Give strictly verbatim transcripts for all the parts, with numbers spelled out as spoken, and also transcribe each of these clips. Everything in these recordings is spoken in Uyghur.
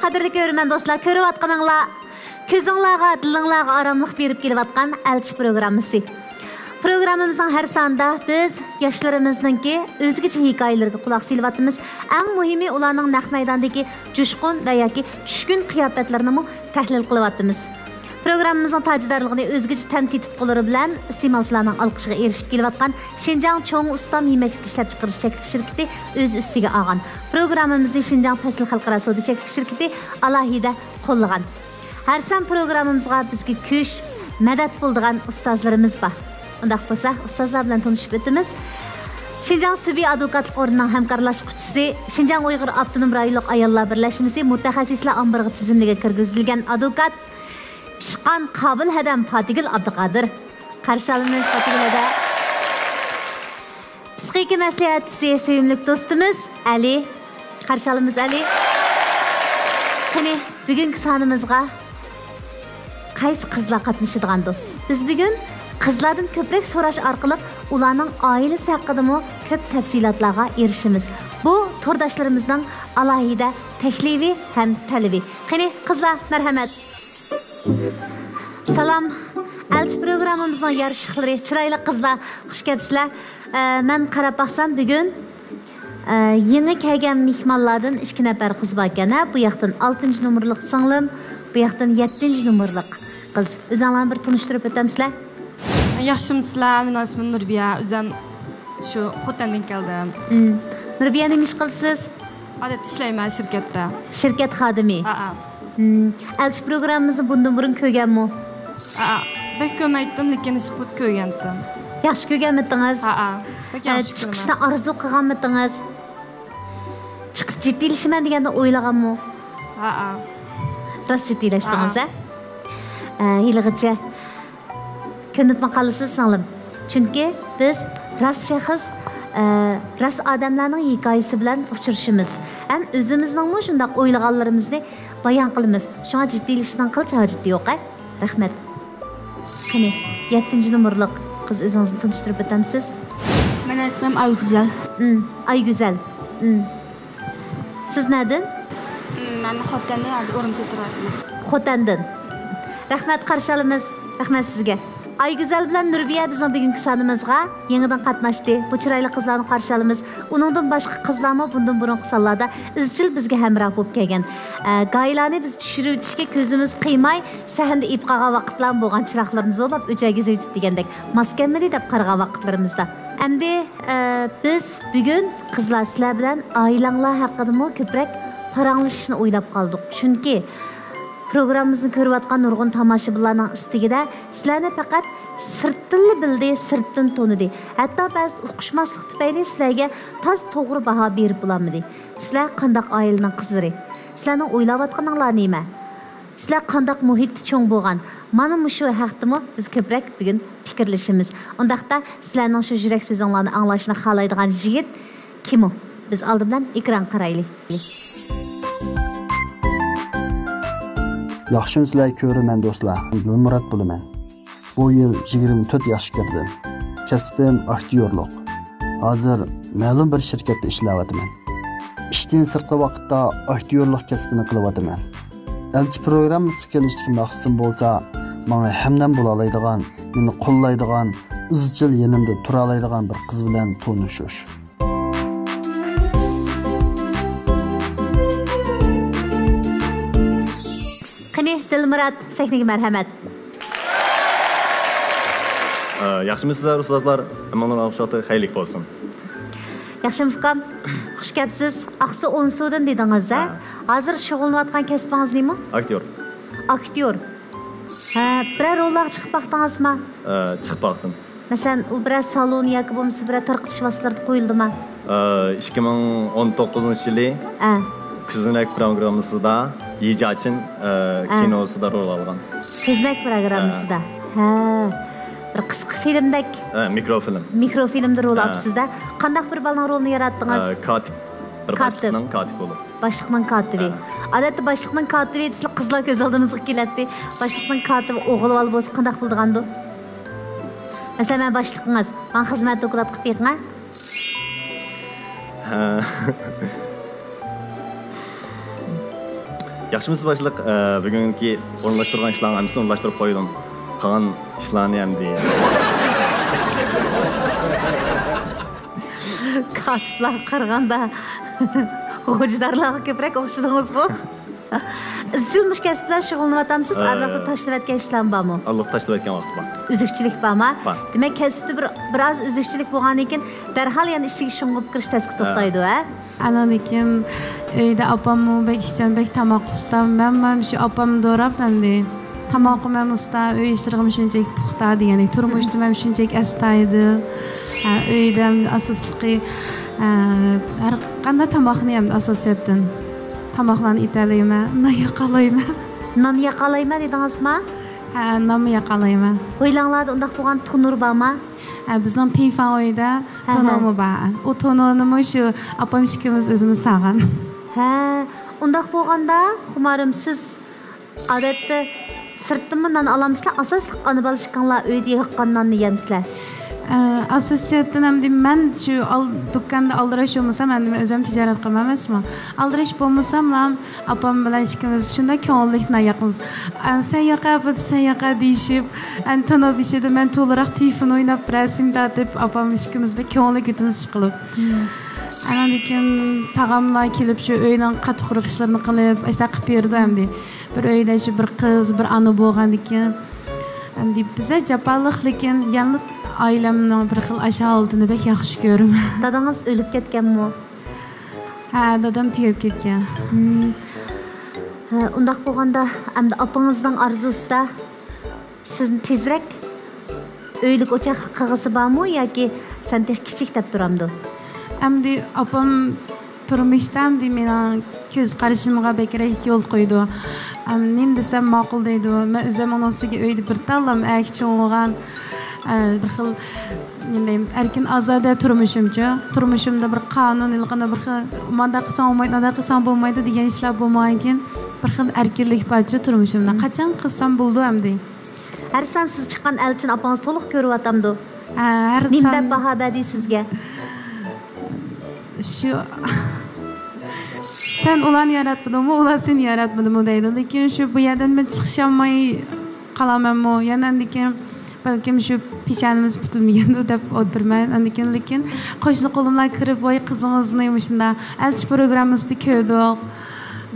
قەدىرلىك كۆرۈرمەن دوستلار، كۆرۈۋاتقىنىڭلار كۆزۈڭلارغا، دىلىڭلارغا ئاراملىق بېرىپ كېلىۋاتقان ئەلچى پروگراممىسى. پروگراممىمىزنىڭ ھەر سانىدا بىز ياشلىرىمىزنىڭكى ئۆزگىچە ھېكايىلىرىگە قۇلاق سېلىۋاتىمىز. ئەڭ مۇھىمى، ئۇلارنىڭ نەق مەيداندىكى جۇشقۇن ۋە ياكى چۈشكۈن قىياپەتلىرىنىمۇ تەھلىل قىلىۋاتىمىز. پروگراممىمىزنىڭ تاجدارلىقىنى ئۆزگىچە تەنتى تۇتقۇلىرى بىلەن ئىستېمالچىلارنىڭ ئالقىشىغا ئېرىشىپ كېلىۋاتقان شىنجاڭ چوڭ ئۇستام يېمەكلىك ئىشلەپچىقىرىش چەكلىك شىركىتى ئۆز ئۈستىگە ئالغان. پروگراممىمىزنى شىنجاڭ پەسىل خەلقئارا سودا چەكلىك شىركىتى ئالاھىدە قوللىغان. ھەر سان پروگراممىمىزغا بىزگە كۈچ، مەدەت بولىدىغان ئۇستازلىرىمىز بار. ئۇنداق بولسا، ئۇستازلار بىلەن تونۇشۇپ ئۆتىمىز. شىنجاڭ سۈبى ئادۋوكاتلىق ئورنىنىڭ ھەمكارلاشقۇچىسى، شىنجاڭ ئۇيغۇر ئاپتونوم رايونلۇق ئاياللار بىرلەشمىسى مۇتەخەسسىسلەر ئامبىرىغا تىزىملىگە كىرگۈزۈلگەن ئادۋوكات، پىشقان قابىل ھەدەم پاتىگۈل ئابدۇقادىر. قارشى ئالىمىز پاتىگۈل ھەدە. پسىخىكا مەسلىھەتچىسى، سۆيۈملۈك دوستىمىز ئەلى. قارشى ئالىمىز ئەلى. قېنى، بۈگۈنكى سانىمىزغا قايسى قىزلار قاتنىشىدىغاندۇ؟ بىز بۈگۈن قىزلاردىن كۆپرەك سوراش ئارقىلىق ئۇلارنىڭ ئائىلىسى ھەققىدىمۇ كۆپ تەپسىلاتلارغا ئېرىشىمىز. بۇ تورداشلىرىمىزنىڭ ئالاھىدە تەكلىپى ھەم تەلىپى. قېنى، قىزلار، مەرھەمەت. سالام. ئەلچى پروگراممىمىزنىڭ يارىشىقلىرى، چىرايلىق قىزلار، خۇش كەپسىلەر. ئە، مەن قاراپ باقسام، بۈگۈن، ئە، يېڭى كەلگەن مېھمانلاردىن ئىككى نەپەر قىز باركەن، ھە؟ بۇ ياقتىن ئالتىنچى نومۇرلۇق سىڭلىم، بۇ ياقتىن يەتتىنچى نومۇرلۇق قىز. ئۆزۈڭلارنى بىر تونۇشتۇرۇپ ئۆتەمسىلەر؟ ياخشىمۇسىلەر؟ مېنىڭ ئىسمىم نۇربىيە. ئۆزۈم شۇ خوتەندىن كەلدىم. مم. نۇربىيە، نېمە ئىش قىلىسىز؟ ئادەتتە ئىشلەيمەن شىركەتتە. شىركەت خادىمى؟ ھەئە. مم. ئەلچى پروگراممىمىزنى بۇندىن بۇرۇن كۆرگەنمۇ؟ ھەئە. بەك كۆرمەيتتىم، لېكىن ئىشقىلىپ كۆرگەنتىم. ياخشى كۆرگەنمىتىڭىز؟ ھەئە. بەك ئە، ياخشى كۆرىمەن. چىقىشنى ئارزۇ قىلغانمىتىڭىز؟ چىقىپ جىددىيلىشىمەن دېگەندە ئويلىغانمۇ؟ ھەئە. راست جىددىيلاشتىڭىز، ھەئە. ھە؟ ئە، ھېلىغىچە كۆنۈپمۇ قالىسىز، سىڭلىم. چۈنكى بىز راست شەخس، ئە، راست ئادەملەرنىڭ ھېكايىسى بىلەن ئۇچرىشىمىز. ھەم ئۆزىمىزنىڭمۇ شۇنداق ئويلىغانلىرىمىزنى بايان قىلىمىز. شۇڭا جىددىيلىشىشنىڭ قىلچە ھاجىتى يوق، ھە؟ رەھمەت. قېنى، يەتتىنچى نومۇرلۇق قىز، ئۆزىڭىزنى تونۇشتۇرۇپ ئۆتەمسىز؟ مېنىڭ ئىسمىم ئايگۈزەل. ئىم، ئايگۈزەل. ئىم. سىز نەدىن؟ مەن خوتەندىن، ھازىر ئورۇمچىدا تۇرۇۋاتىمەن. خوتەندىن. رەھمەت، قارشى ئالىمىز. رەھمەت سىزگە. ئايگۈزەل بىلەن نۇربىيە بىزنىڭ بۈگۈنكى سانىمىزغا يېڭىدىن قاتناشتى. بۇ چىرايلىق قىزلارنى قارشى ئالىمىز. ئۇنىڭدىن باشقا قىزلارمۇ بۇندىن بۇرۇنقى سانلاردا ئىزچىل بىزگە ھەمراھ بولۇپ كەلگەن. ئە، گايىلارنى بىز چۈشۈرۈۋېتىشكە كۆزىمىز قىيماي، سەھنىدە ئېلىپ قالغان ۋاقىتلارمۇ بولغان، چىراغلىرىنى زورلاپ ئۆچەرگە ئېزىۋېتىپ دېگەندەك، ماس كەلمىدى دەپ قارىغان ۋاقىتلىرىمىزدا. ئەمدى، ئە، بىز بۈگۈن قىزلار سىلەر بىلەن ئائىلەڭلار ھەققىدىمۇ كۆپرەك پاراڭلىشىشنى ئويلاپ قالدۇق. چۈنكى پروگراممىمىزنى كۆرۈۋاتقان نۇرغۇن تاماشىبىنلارنىڭ ئىستىكىدە سىلەرنى پەقەت سىرتتىنلا بىلدى، سىرتتىن تونۇدى. ھەتتا بەزىدە ئۇقۇشماسلىق تۈپەيلى سىلەرگە تاز توغرا باھا بېرىپ بولالمىدى. سىلەر قانداق ئائىلىنىڭ قىزلىرى؟ سىلەرنىڭ ئويلاۋاتقىنىڭلار نېمە؟ سىلەر قانداق مۇھىتتا چوڭ بولغان؟ مانا مۇشۇ ھەقتىمۇ بىز كۆپرەك بۈگۈن پىكىرلىشىمىز. ئۇنداقتا سىلەرنىڭ شۇ يۈرەك سۆزۈڭلارنى ئاڭلاشنى خالايدىغان يىگىت كىم ئۇ؟ بىز ئالدى بىلەن ئېكرانغا قارايلى. ياخشىمۇسىلەر كۆرۈرمەن دوستلار؟ دىلمۇرات بولىمەن. بۇ يىل يىگىرمە تۆت ياشقا كىردىم. كەسپىم ئاكتيورلۇق. ھازىر مەلۇم بىر شىركەتتە ئىشلەۋاتىمەن. ئىشتىن سىرتقى ۋاقىتتا ئاكتيورلۇق كەسپىنى قىلىۋاتىمەن. ئەلچى پروگراممىسىغا كېلىشتىكى مەقسىتىم بولسا، ماڭا ھەمدەم بولالايدىغان، مېنى قوللايدىغان، ئىزچىل يېنىمدا تۇرالايدىغان بىر قىز بىلەن تونۇشۇش. قېنى، دىلمۇرات، سەھنىگە مەرھەمەت. ئە، ياخشىمۇسىلەر ئۇستازلار؟ ھەممىڭلارنىڭ ئوقۇش ۋاقتى خەيرلىك بولسۇن. ياخشىمۇ ئۇكام؟ خۇش كەپسىز. ئاقسۇ ئونسۇدىن دېدىڭىز، ھە؟ ھە. ھازىر شۇغۇللىنىۋاتقان كەسپىڭىز نېمە؟ ئاكتيور. ئاكتيور. ھە، بىرەر روللارغا چىقىپ باقتىڭىزمۇ؟ ئە، چىقىپ باقتىم. مەسىلەن، ئۇ بىرەر سالون ياكى بولمىسا بىرەر تارقىتىش ۋاسىتىلىرىدە قويۇلدىما؟ ئە، ئىككى مىڭ ئون توققۇزىنچى يىلى ھە. كۆزنەك پروگراممىسىدا يىجاچىن، ئە، ھە. كىنوسىدا رول ئالغان. كۆزنەك پروگراممىسىدا. ھە. ھە. بىر قىسقا فىلىمدەك. ھە، مىكروفىلىم. مىكروفىلىمدا رول ھە. ئاپسىز-دە. قانداق بىر بالىنىڭ رولىنى ياراتتىڭىز؟ ئە، كاتىپ. بىر كاتىپ. باشلىقنىڭ كاتىپى بولۇپ. باشلىقنىڭ كاتىپى. ھە. ئادەتتە باشلىقنىڭ كاتىپى دېسىلا قىزلار كۆز ئالدىمىزغا كېلەتتى. باشلىقنىڭ كاتىپى ئوغۇل بالا بولسا قانداق بولىدىغاندۇ؟ مەسىلەن، مەن باشلىقىڭىز. ماڭا خىزمەت دوكلات قىلىپ بېقىڭ، ھە؟ ھە. ياخشىمۇسىز باشلىق؟ ئە، بۈگۈنكى ئورۇنلاشتۇرغان ئىشلارنىڭ ھەممىسىنى ئورۇنلاشتۇرۇپ قويدۇم. قالغان ئىشلارنى ئەمدى. كاتىپلارغا قارىغاندا غوجىدارلارغا كۆپرەك ئوخشىدىڭىزغۇ؟ ئىزچىل مۇشۇ كەسىپ بىلەن شۇغۇللىنىۋاتامسىز؟ ئە، ئارىلىقتا تاشلىۋەتكەن ئىشلارمۇ بارمۇ؟ ئارىلىقتا تاشلىۋەتكەن ۋاقىت بار. ئۈزۈكچىلىك بارما؟ بار. دېمەك، كەسىپتە بىر، بىراز ئۈزۈكچىلىك بولغاندىن كېيىن، دەرھال يەنە ئىشىككە شۇڭغۇپ كىرىش تەسكە توختايدۇ، ھە؟ ئاندىن كېيىن ئۆيدە ئاپاممۇ بەك ئىشچان، بەك تاماق ئۇستا. مەنمۇ ھەم شۇ ئاپامنى دوراپ ئەمدى. تاماقىم ھەم ئۇستا، ئۆي ئىشلىرىم شۇنچىلىك پۇختا دېگەندەك، تۇرمۇشتىمۇ ھەم شۇنچىلىك ئەستايىدىل. ھە، ئۆيدە ھەم ئاساسلىقى، ھە، ھەر قانداق تاماقنى ھەم ئاساسىيەتتىن تاماقلارنى ئېتەلەيمەن، نان ياقالايمەن. نان ياقالايمەن دېدىڭىزما؟ ھە، نانمۇ ياقالايمەن. ھويلاڭلاردا ئۇنداق بولغان تونۇر بارما؟ ھە، بىزنىڭ پىڭفاڭ ئۆيىدە ھە، ھە. تونۇرمۇ بار. ئۇ تونۇرنىمۇ شۇ ئاپام ئىككىمىز ئۆزىمىز سالغان. ھە، ئۇنداق بولغاندا، خۇمارىم، سىز ئادەتتە سىرتتىنمۇ نان ئالامسىلەر؟ ئاساسلىق ئانا بالا ئىككىڭلار ئۆيدە ياققان ناننى يەمسىلەر؟ ئە، ئاساسىيەتتىن ئەمدى مەن شۇ ئال-، دۇكاندا ئالدىراش بولمىسام، ئەمدى مەن ئۆزۈم تىجارەت قىلمايمەن ئەمەسمۇ. ئالدىراش بولمىساملا، ئاپام بىلەن ئىككىمىز شۇنداق كۆڭۈللۈك نان ياقىمىز. ئە، سەن ياقا، بۇ سەن ياقا دېيىشىپ، ئەن تونۇر بېشىدا مەن تولاراق تېلېفون ئويناپ، رەسىم تارتىپ، ئاپام ئىككىمىز بەك كۆڭۈللۈك ئۆتىمىز ئىشقىلىپ. ئاندىن كېيىن تاغاملار كېلىپ، شۇ ئۆينىڭ قاتتىق قۇرۇق ئىشلىرىنى قىلىپ، ئاشۇنداق قىلىپ بېرىدۇ ئەمدى. بىر ئۆيدە شۇ بىر قىز، بىر ئانا بولغاندىكىن، ئەمدى بىزە جاپالىق، لېكىن يەنىلا ئائىلەمنىڭ بىر خىل ئاشۇ ھالىتىنى بەك ياخشى كۆرىمەن. دادىڭىز ئۆلۈپ كەتكەنمۇ؟ ھە، دادام تۈگەپ كەتكەن. ھە، ئۇنداق بولغاندا، ئەمدى ئاپىڭىزنىڭ ئارزۇسىدا سىزنى تېزرەك ئۆيلۈك ئوچاقلىق قىلغۇسى بارمۇ ياكى سەن تېخى كىچىك دەپ تۇرامدۇ؟ ئەمدى ئاپام تۇرمۇشتا ئەمدى مېنىڭ كۆز قارىشىمغا بەكرەك يول قويىدۇ. ئەم، نېمە دېسەم ماقۇل دەيدۇ. مەن ئۆزۈم ئۇنىڭ ئۈستىگە ئۆيدە بىر تاللام ئەركە چوڭ بولغان، ئە، بىر خىل، نېمە دەيمىز، ئەركىن ئازادە تۇرمۇشۇمچۇ. تۇرمۇشۇمدا بىر قانۇن، ھېلىقىنى بىر خىل، مانداق قىلساڭ بولمايدۇ، ئانداق قىلساڭ بولمايدۇ دېگەن ئىشلار بولمىغانكىن، بىر خىل ئەركىنلىك بارچۇ تۇرمۇشۇمدا. قاچان قىلسام بولىدۇ ئەمدى. ھەرسان سىز چىققان ئەلچىنى ئاپىڭىز تولۇق كۆرۈۋاتامدۇ؟ ھە، ھەرسان. نېمە دەپ باھا بەردى سىزگە؟ شۇ، سەن ئۇلارنى ياراتمىدىڭمۇ، ئۇلار سېنى ياراتمىدىمۇ دەيدۇ. لېكىن شۇ بۇ يەردىن مەن چىقىشالماي قالامەنمۇ؟ يەنە ئاندىن كېيىن بەلكىم شۇ پېشانىمىز پۈتۈلمىگەندۇ دەپ ئولتۇرىمەن. ئاندىن كېيىن، لېكىن قوشنا قولۇملار كىرىپ، ۋاي قىزىڭىزنى مۇشۇنداق ئەلچى پروگراممىسىدا كۆردۇق.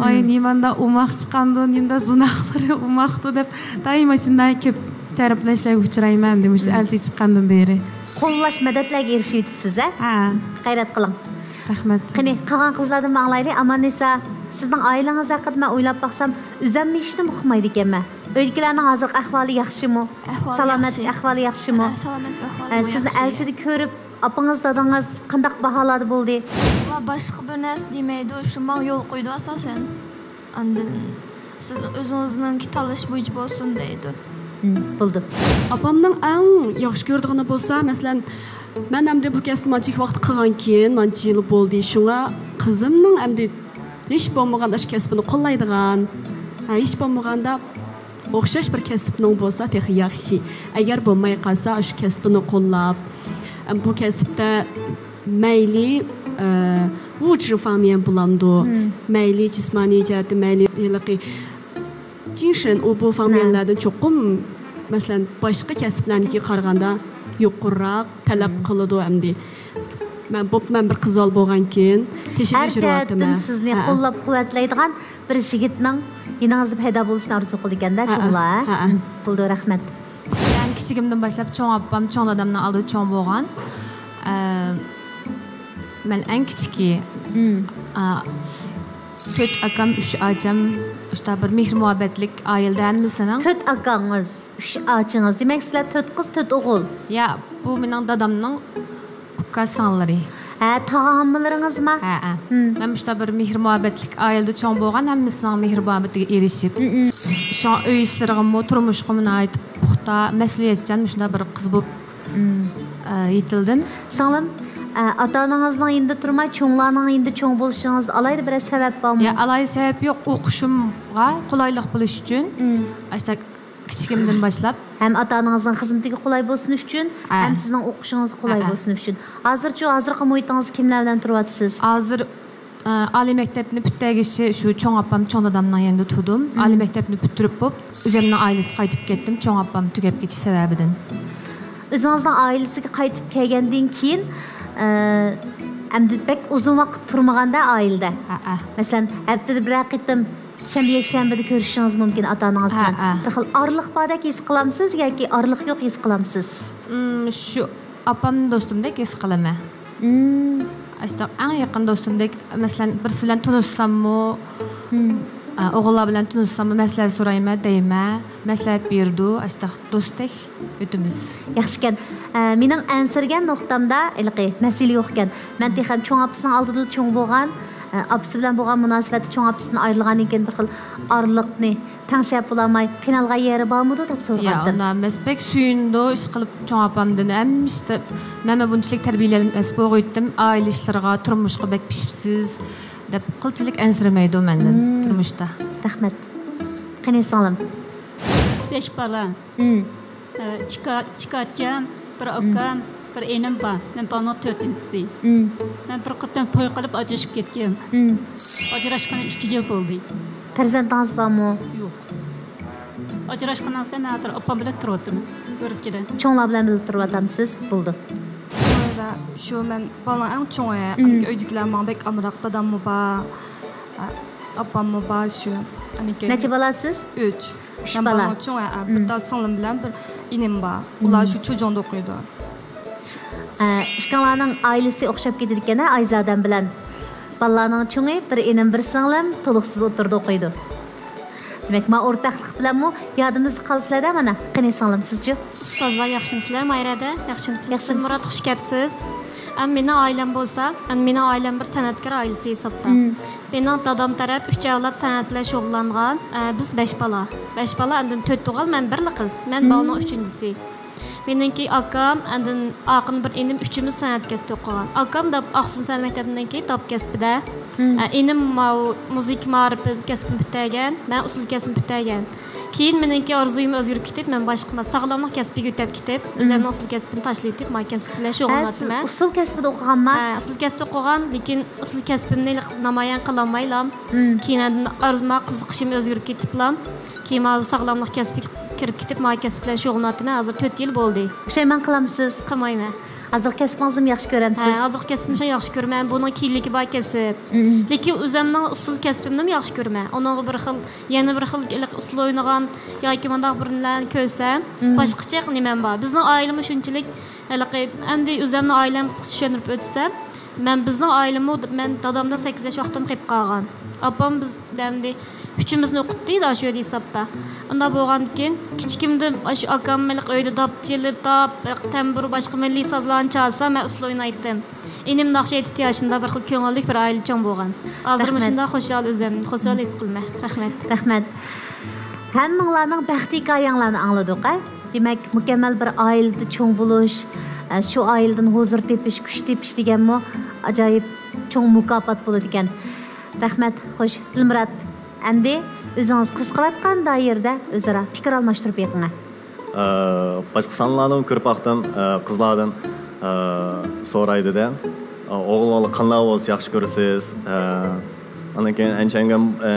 ۋاي، نېمانداق ئوماق چىقامدۇ، نېمانداق زۇناقلىرى ئوماقتۇ دەپ دائىم ئاشۇنداق كۆپ تەرىپلەشلەرگە ئۇچرايمەن ئەمدى مۇشۇ ئەلچىگە چىققاندىن بېرى. قوللاش، مەدەتلەرگە ئېرىشىۋېتىپسىز، ھە؟ ھە. غەيرەت قىلىڭ. رەھمەت. قېنى، قالغان قىزلاردىنمۇ ئاڭلايلى. ئاماننىسا، سىزنىڭ ئائىلىڭىز ھەققىدە مەن ئويلاپ باقسام، ئۆزەممۇ ھېچنېمە ئۇقمايدىكەنمەن. ئۆيدىكىلەرنىڭ ھازىرقى ئەھۋالى ياخشىمۇ؟ ئەھۋالى سالامەتلىك ياخشى. ئەھۋالى ياخشىمۇ؟ ھە، سالامەتلىك ئەھۋالى ئە، سىزنى ياخشى. ئەلچىدە كۆرۈپ، ئاپىڭىز، دادىڭىز قانداق باھالاردا بولدى؟ ئۇلار باشقا بىر نەرسە دېمەيدۇ، شۇ ماڭا يول قويىدۇ ئاساسەن. ئاندىن سىز ئۆزىڭىزنىڭكى تاللىشى بويىچە بولسۇن دەيدۇ. ھىم، بولدى. ئاپامنىڭ ئەڭ ياخشى كۆرىدىغىنى بولسا، مەسىلەن، مەن ئەمدى بۇ كەسىپنى مانچىلىك ۋاقىت قىلغانكىن، مانچە يىل بولدى، شۇڭا قىزىمنىڭ ئەمدى ھېچ بولمىغاندا ئاشۇ كەسپىنى قوللايدىغان، ھە، ھېچ بولمىغاندا ئوخشاش بىر كەسىپنىڭ بولسا تېخى ياخشى. ئەگەر بولماي قالسا، ئاشۇ كەسپىنى قوللاپ، بۇ كەسىپتە مەيلى، ئە، ۋۇجى فاڭميەن بولامدۇ؟ مەيلى جىسمانىي جەھەتتە، مەيلى ھېلىقى جىڭشېن، ئۇ بۇ فاڭميەنلەردىن چوقۇم، مەسىلەن، باشقا كەسىپلەرنىڭكىگە قارىغاندا يۇقىرىراق تەلەپ قىلىدۇ ئەمدى. مەن بوپتۇ، مەن بىر قىز بالا بولغانكىن، ھەر جەھەتتىن سىزنى قوللاپ قۇۋۋەتلەيدىغان بىر يىگىتنىڭ يېنىڭىزدا پەيدا بولۇشىنى ئارزۇ قىلىدىكەن-دە، ھەئە، چوڭلار، ھە؟ ھەئە. بولدى، رەھمەت. مەن كىچىكىمدىن باشلاپ چوڭ ئاپام، چوڭ دادامنىڭ ئالدىدا چوڭ بولغان. ئە، مەن ئەڭ كىچىكى. ئە، تۆت ئاكام، ئۈچ ئاچام، شۇنداق بىر مېھىر-مۇھەببەتلىك ئائىلىدە ھەممىسىنىڭ. تۆت ئاكاڭىز، ئۈچ ئاچىڭىز. دېمەك، سىلەر تۆت قىز، تۆت ئوغۇل. يا، بۇ مېنىڭ دادامنىڭ ئۇكا سىڭىللىرى. ھە، تاغا-ھاممىلىرىڭىزما؟ ھەئە. مەن مۇشۇنداق بىر مېھىر-مۇھەببەتلىك ئائىلىدە چوڭ بولغان، ھەممىسىنىڭ مېھىر-مۇھەببىتىگە ئېرىشىپ، شۇڭا ئۆي ئىشلىرىغىمۇ، تۇرمۇشقىمۇ ناھايىتى پۇختا، مەسئۇلىيەتچان، مۇشۇنداق بىر قىز بولۇپ، ئە، يېتىلدىم. سىڭلىم، ئە، ئاتا-ئانىڭىزنىڭ يېنىدا تۇرماي، چوڭلارنىڭ يېنىدا چوڭ بولۇشىڭىزدا ئالاھىدە بىرەر سەۋەب بارمۇ؟ يا، ئالاھىدە سەۋەب يوق، ئوقۇشۇمغا قولايلىق بولۇش ئۈچۈن، ئاشۇنداق كىچىكىمدىن باشلاپ. ھەم ئاتا-ئانىڭىزنىڭ خىزمىتىگە قولاي بولسۇن ئۈچۈن، ھە. ھەم سىزنىڭ ئوقۇشىڭىزغا قولاي ھە. بولسۇن ئۈچۈن. ھازىرچۇ، ھازىرقى مۇھىتىڭىزدا كىملەر بىلەن تۇرۇۋاتىسىز؟ ھازىر ئە، ئالىي مەكتەپنى پۈتتۈرگىچە شۇ چوڭ ئاپام، چوڭ دادامنىڭ يېنىدا تۇردۇم. مم. ئالىي مەكتەپنى پۈتتۈرۈپ بولۇپ، ئۆزۈمنىڭ ئائىلىسىگە قايتىپ كەتتىم، چوڭ ئاپام تۈگەپ كېتىش سەۋەبىدىن. ئۆزىڭىزنىڭ ئائىلىسىگە قايتىپ كەلگەندىن كېيىن، ئە، ئەمدى بەك ئۇزۇن ۋاقىت تۇرمىغاندا ئائىلىدە. ھەئە. مەسىلەن، ھەپتىدە بىرەر قېتىم شەنبە، يەكشەنبىدە كۆرۈشۈشىڭىز مۇمكىن ئاتا-ئانىڭىز بىلەن. ھەئە. بىر خىل ئارىلىق باردەك ھېس قىلامسىز ياكى ئارىلىق يوق ھېس قىلامسىز؟ ئىم، شۇ ئاپام دوستۇمدەك ھېس قىلىمەن. ئىم. ئاشۇنداق ئەڭ يېقىن دوستۇمدەك، مەسىلەن، بىرسى بىلەن تونۇشساممۇ، ئىم. ئە، ئوغۇللار بىلەن تونۇشساممۇ مەسلىھەت سورايمەن، دەيمەن، مەسلىھەت بېرىدۇ، ئاشۇنداق دوستتەك ئۆتىمىز. ياخشىكەن. ئە، مېنىڭ ئەنسىرىگەن نۇقتامدا ھېلىقى مەسىلە يوقكەن. مەن تېخى چوڭ ئاپىسىنىڭ ئالدىدىلا چوڭ بولغان، ئە، ئاپىسى بىلەن بولغان مۇناسىۋەتتە چوڭ ئاپىسىدىن ئايرىلغاندىن كېيىن بىر خىل ئارىلىقنى تەڭشەپ بولالماي قىينالغان يېرى بارمىدۇ دەپ يا، سورىغانتىم. ئۇنداق ئەمەس. بەك سۆيۈنىدۇ، ئىشقىلىپ چوڭ ئاپامدىن ھەممە ئىشتا مەنمۇ بۇنچىلىك تەربىيەلەنمەس بولغىيتتىم، ئائىلە ئىشلىرىغا، تۇرمۇشقا بەك پىشىپسىز دەپ قىلچىلىك ئەنسىرىمەيدۇ مەندىن مم. تۇرمۇشتا. رەھمەت. قېنى سىڭلىم؟ بەش بالا. مم. ئىككى، ئىككى ئاچام، بىر ئاكام، بىر ئىنىم بار. مەن بالىنىڭ تۆتىنچىسى. مم. مەن بىر قېتىم توي قىلىپ ئاجرىشىپ كەتكەن. مم. ئاجراشقىنى ئىككى يىل بولدى. پەرزەنتىڭىز بارمۇ؟ يوق. ئاجراشقىنىڭ سەن ھازىر ئاپام بىلەن تۇرۇۋاتىمەن، ئۈرۈمچىدە. چوڭلار بىلەن بىللە تۇرۇۋاتامسىز؟ بولدى. شۇ مەن بالىنىڭ ئەڭ چوڭى. مم. ئۆيدىكىلەر ماڭا بەك ئامراق، داداممۇ بار، ئاپاممۇ بار شۇ. نەچچە بالاسىز؟ ئۈچ. ئۈچ بالا. مەن بالىنىڭ چوڭى، ھە، بىر مم. تال سىڭلىم بىلەن بىر ئىنىم بار. ئۇلار مم. شۇ چۇجۇڭدا ئوقۇيدۇ. ئە، ئىككىڭلارنىڭ ئائىلىسى ئوخشاپ كېتىدىكەن ھە، ئايزادەم بىلەن. بالىلارنىڭ چوڭى، بىر ئىنىم، بىر سىڭلىم تولۇقسىز ئوتتۇرىدا ئوقۇيدۇ. دېمەك، ما ئورتاقلىق بىلەنمۇ يادىمىزدا قالىسىلەر-دە مانا. قېنى سىڭلىم، سىزچۇ؟ ئۇستازلار ياخشىمۇسىلەر؟ مايرادە ياخشىمۇسىز؟ ياخشىمىز. دىلمۇرات، خۇش كەپسىز. ئەم، مېنىڭ ئائىلەم بولسا، ئەم، مېنىڭ ئائىلەم بىر سەنئەتكار ئائىلىسى ھېسابتا. مم. مېنىڭ دادام تەرەپ ئۈچ ئەۋلاد سەنئەت بىلەن شۇغۇللانغان. ئە، بىز بەش بالا. بەش بالا، ئاندىن تۆت تۇغان، مەن بىرلا قىز. مەن مم. بالىنىڭ ئۈچىنچىسى. مېنىڭكى ئاكام، ئاندىن ئارقىدىن بىر ئىنىم، ئۈچىمىز سەنئەت كەسپىدە ئوقۇغان. ئاكام داپ-، ئاقسۇ سەنئەت مەكتەپىنىڭكى داپ كەسپىدە. مم. ئە، ئىنىم ماۋۇ مۇزىكا مائارىپى كەسپىنى پۈتتۈرگەن، مەن ئۇسسۇل كەسپىنى پۈتتۈرگەن. كېيىن مېنىڭكى ئارزۇيۇم ئۆزگىرىپ كېتىپ، مەن باشقا ساغلاملىق كەسپىگە ئۆتۈپ كېتىپ، مم. ئۆزۈمنىڭ ئۇسسۇل كەسپىنى تاشلىۋېتىپ، ما كەسىپ بىلەن ھە، سىز شۇغۇللىنىۋاتىمەن. ئۇسسۇل كەسپىدە ئوقۇغانما؟ ھە، ئۇسسۇل كەسپىدە ئوقۇغان، لېكىن ئۇسسۇل كەسپىمنى نامايان قىلالمايلا، مم. كېيىن ئاندىن ئارزۇ-، ما قىزىقىشىم ئۆزگىرىپ كېتىپلا، كېيىن ماۋۇ ساغلاملىق كەسپىگە كىرىپ كېتىپ، ما كەسىپ بىلەن شۇغۇللىنىۋاتىمەن. ھازىر تۆت يىل بولدى. پۇشايمان قىلامسىز؟ قىلمايمەن. ھازىرقى كەسپىڭىزنىمۇ ياخشى كۆرەمسىز؟ ھە، ھازىرقى كەسپىمنى ياخشى كۆرىمەن. بۇنىڭ كېيىنلىكى بار كەسىپ. مم. لېكىن ئۆزۈمنىڭ ئۇسسۇل كەسپىمنىمۇ ياخشى كۆرىمەن. ئۇنىڭغا بىر خىل، يەنە بىر خىل ئۇسسۇل ئوينىغان ياكى مۇنداق بىرلەرنى كۆرسەم، مم. باشقىچە نېمەم بار. بىزنىڭ ئائىلىمۇ شۇنچىلىك ھېلىقى، ئەمدى ئۆزۈمنىڭ ئائىلەمنى قىسقىچە چۈشەندۈرۈپ ئۆتسەم، مەن، بىزنىڭ ئائىلىمۇ، مەن دادامدىن سەككىز ياش ۋاقتىم قېلىپ قالغان. ئاپام بىز ئەمدى ئۈچىمىزنى ئوقۇتتى، شۇ يەردە ھېسابتا. ئۇنداق بولغاندىكىن، كىچىكىمدىن شۇ ئاكام ھېلىقى ئۆيدە داپ چېلىپ، داپ، تەمبۇر، باشقا مىللىي سازلارنى چالسا، مەن ئۇسسۇل ئوينايتتىم. ئىنىم ناخشا ئېيتىپ، ياشىندا بىر خىل كۆڭۈللۈك بىر ئائىلە چوڭ بولغان. ھازىر رەھمەت. مۇشۇنداق خۇشال ئۆزۈم، خۇشال ھېس قىلىمەن. رەھمەت. رەھمەت. ھەممىڭلارنىڭ بەخت ھېكايەڭلارنى ئاڭلىدۇق، ھە؟ دېمەك، مۇكەممەل بىر ئائىلىدە چوڭ بولۇش، ئە، شۇ ئائىلىدىن ھۇزۇر تېپىش، كۈچ تېپىش دېگەنمۇ ئاجايىپ چوڭ مۇكاپات بولىدىكەن. رەھمەت. خوش، دىلمۇرات، ئەمدى ئۆزىڭىز قىزىقىۋاتقان دائىرىدە ئۆزئارا پىكىر ئالماشتۇرۇپ بېقىڭە. ئە، باشقا سانلارنىمۇ كۆرۈپ باقتىم، ئە، قىزلاردىن، ئە، سورايدىدە، ئە، ئوغۇل بالا قانداق بولسا ياخشى كۆرىسىز؟ ئە، ئاندىن كېيىن ئەنچەنگە، ئە،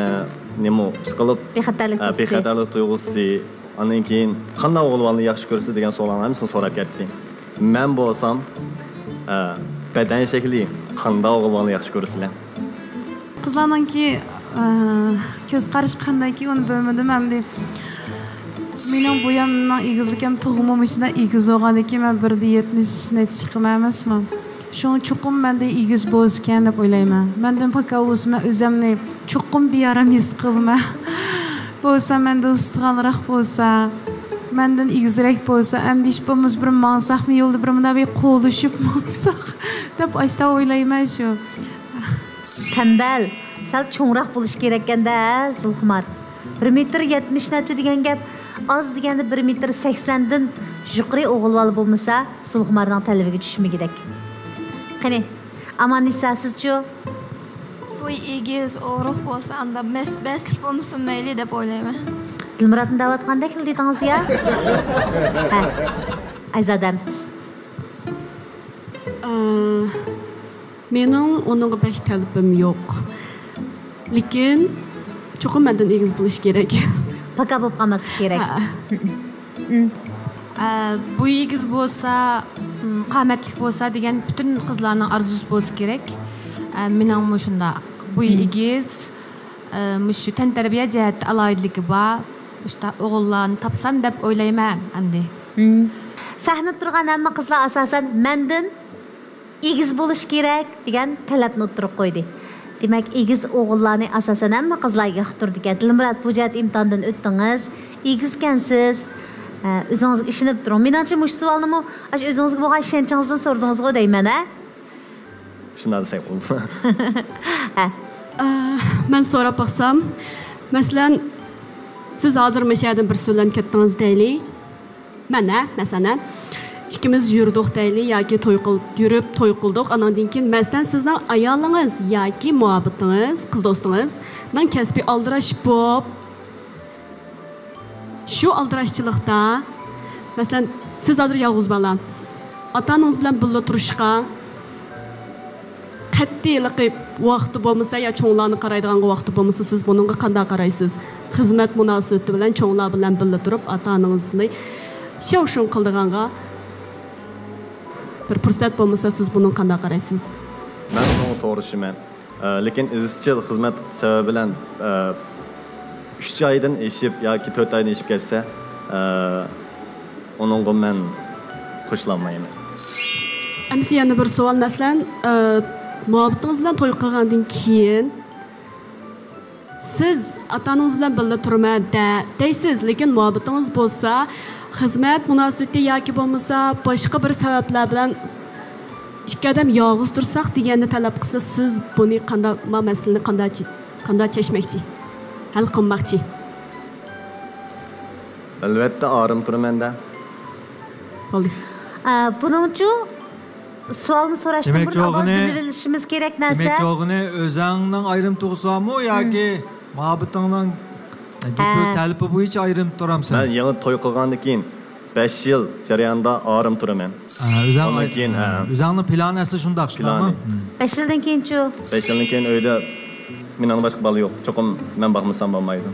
نېمە ئىش قىلىپ، بىخەتەرلىك ئە، تۇيغۇسى. بىخەتەرلىك تۇيغۇسى. ئاندىن كېيىن قانداق ئوغۇل بالىنى ياخشى كۆرىسىز دېگەن سوئاللارنىڭ ھەممىسىنى سوراپ كەتتى. مەن بولسام، ئە، بەدەن شەكلى، قانداق ئوغۇل بالىنى ياخشى كۆرىسىلەر؟ قىزلارنىڭكى، ئە، كۆز قارىشى قانداكى، ئۇنى بىلمىدىم ئەمدى. مېنىڭ بويامنىڭ ئېگىزلىكىم تۇغما مۇشۇنداق ئېگىز بولغاندىكىن، مەن بىر دە يەتمىش نەچچە چىقىمەن ئەمەسمۇ؟ شۇڭا چوقۇم مەندىن ئېگىز بولسىكەن دەپ ئويلايمەن. مەندىن پاكا بولسا، مەن ئۆزۈمنى چوقۇم بىئارام ھېس قىلىمەن. بولسا مەندىن ئۇستىخانراق بولسا، مەندىن ئېگىزرەك بولسا، ئەمدى ھېچ بولمىسا بىر ماڭساقمۇ، يولدا بىر مۇنداق بىر قوللىشىپ ماڭساق دەپ ئاشتا ئويلايمەن شۇ. تەمبەل، سەل چوڭراق بولۇش كېرەككەن-دە، ھە، زۇلخۇمار. بىر مېتىر يەتمىش نەچچە دېگەن گەپ، ئاز دېگەندە بىر مېتىر سەكسەندىن يۇقىرى ئوغۇل بالا بولمىسا، زۇلخۇمارنىڭ تەلىپىگە چۈشمىگۈدەك. قېنى، ئاماننىسا، سىزچۇ؟ بوي ئېگىز، ئورۇق بولسا، ئاندا مەس-، بەسلىك بولمىسۇن مەيلى دەپ ئويلايمەن. دىلمۇراتنى دەۋاتقاندەكلا دېدىڭىز يا؟ ھە. ئايزادەم. ئى، مېنىڭ ئۇنىڭغا بەك تەلىپىم يوق. لېكىن چوقۇم مەندىن ئېگىز بولۇشى كېرەك. پاكا بولۇپ قالماسلىقى كېرەك. ھە. ئە، بويى ئېگىز بولسا، م، قامەتلىك بولسا دېگەن پۈتۈن قىزلارنىڭ ئارزۇسى بولسا كېرەك. ئە، مېنىڭمۇ شۇنداق. بويى ئېگىز، ئە، مۇشۇ تەنتەربىيە جەھەتتە ئالاھىدىلىكى بار، مۇشۇنداق ئوغۇللارنى تاپسام دەپ ئويلايمەن ئەمدى. سەھنىدە تۇرغان ھەممە قىزلار ئاساسەن مەندىن ئېگىز بولۇش كېرەك دېگەن تەلەپنى ئوتتۇرىغا قويدى. دېمەك، ئېگىز ئوغۇللارنى ئاساسەن ھەممە قىزلار ياقتۇرىدىكەن. دىلمۇرات، بۇ جەھەتتە ئىمتىھاندىن ئۆتتىڭىز، ئېگىزكەنسىز، ئە، ئۆزىڭىزگە ئىشىنىپ تۇرۇڭ. مېنىڭچە، مۇشۇ سوئالنىمۇ ئاشۇ ئۆزىڭىزگە بولغان ئىشەنچىڭىزدىن سورىدىڭىزغۇ دەيمەن، ھە؟ شۇنداق دېسەك بولىدۇ. ھە. ئە، مەن سوراپ باقسام، مەسىلەن، سىز ھازىر مۇشۇ يەردىن بىرسى بىلەن كەتتىڭىز دەيلى. مەن، ھە، مەسىلەن، ھە، ئىككىمىز يۈردۇق دەيلى ياكى توي قىل-، يۈرۈپ توي قىلدۇق. ئاناندىن كېيىن، مەسىلەن، سىزنىڭ ئايالىڭىز ياكى مۇھەببىتىڭىز، قىز دوستىڭىزنىڭ كەسپى ئالدىراش بولۇپ، شۇ ئالدىراشچىلىقتا، مەسىلەن، سىز ھازىر يالغۇز بالا، ئاتا-ئانىڭىز بىلەن بىللە تۇرۇشقا قەتئىي ھېلىقى ۋاقتى بولمىسا يا چوڭلارنى قارايدىغانغا ۋاقتى بولمىسا، سىز بۇنىڭغا قانداق قارايسىز؟ خىزمەت مۇناسىۋىتى بىلەن چوڭلار بىلەن بىللە تۇرۇپ، ئاتا-ئانىڭىزنى شاۋشۇڭ قىلىدىغانغا بىر پۇرسەت بولمىسا، سىز بۇنىڭغا قانداق قارايسىز؟ مەن بۇنىڭغا توغرا چۈشىنىمەن. ئە، لېكىن ئىزچىل خىزمەت سەۋەبى بىلەن، ئە، ئۈچ ئايدىن ئېشىپ ياكى تۆت ئايدىن ئېشىپ كەتسە، ئە، ئۇنىڭغا مەن قوشۇلالمايمەن. ئەمىسە يەنە بىر سوئال، مەسىلەن، ئە، مۇھەببىتىڭىز بىلەن توي قىلغاندىن كېيىن سىز ئاتا-ئانىڭىز بىلەن بىللە تۇرىمەن دە-، دەيسىز، لېكىن مۇھەببىتىڭىز بولسا، خىزمەت مۇناسىۋىتى ياكى بولمىسا باشقا بىر سەۋەبلەر بىلەن ئىككى ئادەم يالغۇز تۇرساق دېگەننى تەلەپ قىلسا، سىز بۇنى قانداق، ما مەسىلىنى قانداق چى-، قانداق چەشمەكچى؟ ھەل قىلماقچى؟ ئەلۋەتتە، ئارام تۇرىمەن-دە. بولدى. ئە، بۇنىڭچۇ سوئالنى سوراشتىن دېمەكچى بۇرۇن ئاۋۋال بولغىنى، بىلىۋېلىشىمىز كېرەك نەرسە. دېمەكچى بولغىنى، ئۆزەڭنىڭ ئايرىم تۇرسامۇ ياكى مۇھەببىتىڭنىڭ گېپى، ھە، تەلىپى بويىچە ئايرىم تۇرامسەن؟ مەن يېڭى توي قىلغاندىن كېيىن بەش يىل جەريانىدا ئارام تۇرىمەن. ھە، ئۆزەڭ ئۇنىڭ ئاي-، كېيىن، ھە. ئۆزەڭنىڭ پىلانى ئەسلى شۇنداق، شۇنداقمۇ؟ پىلانى. بەش يىلدىن كېيىنچۇ؟ بەش يىلدىن كېيىن ئۆيدە مېنىڭدىن باشقا بالا يوق. چوقۇم مەن باقمىسام بولمايدۇ.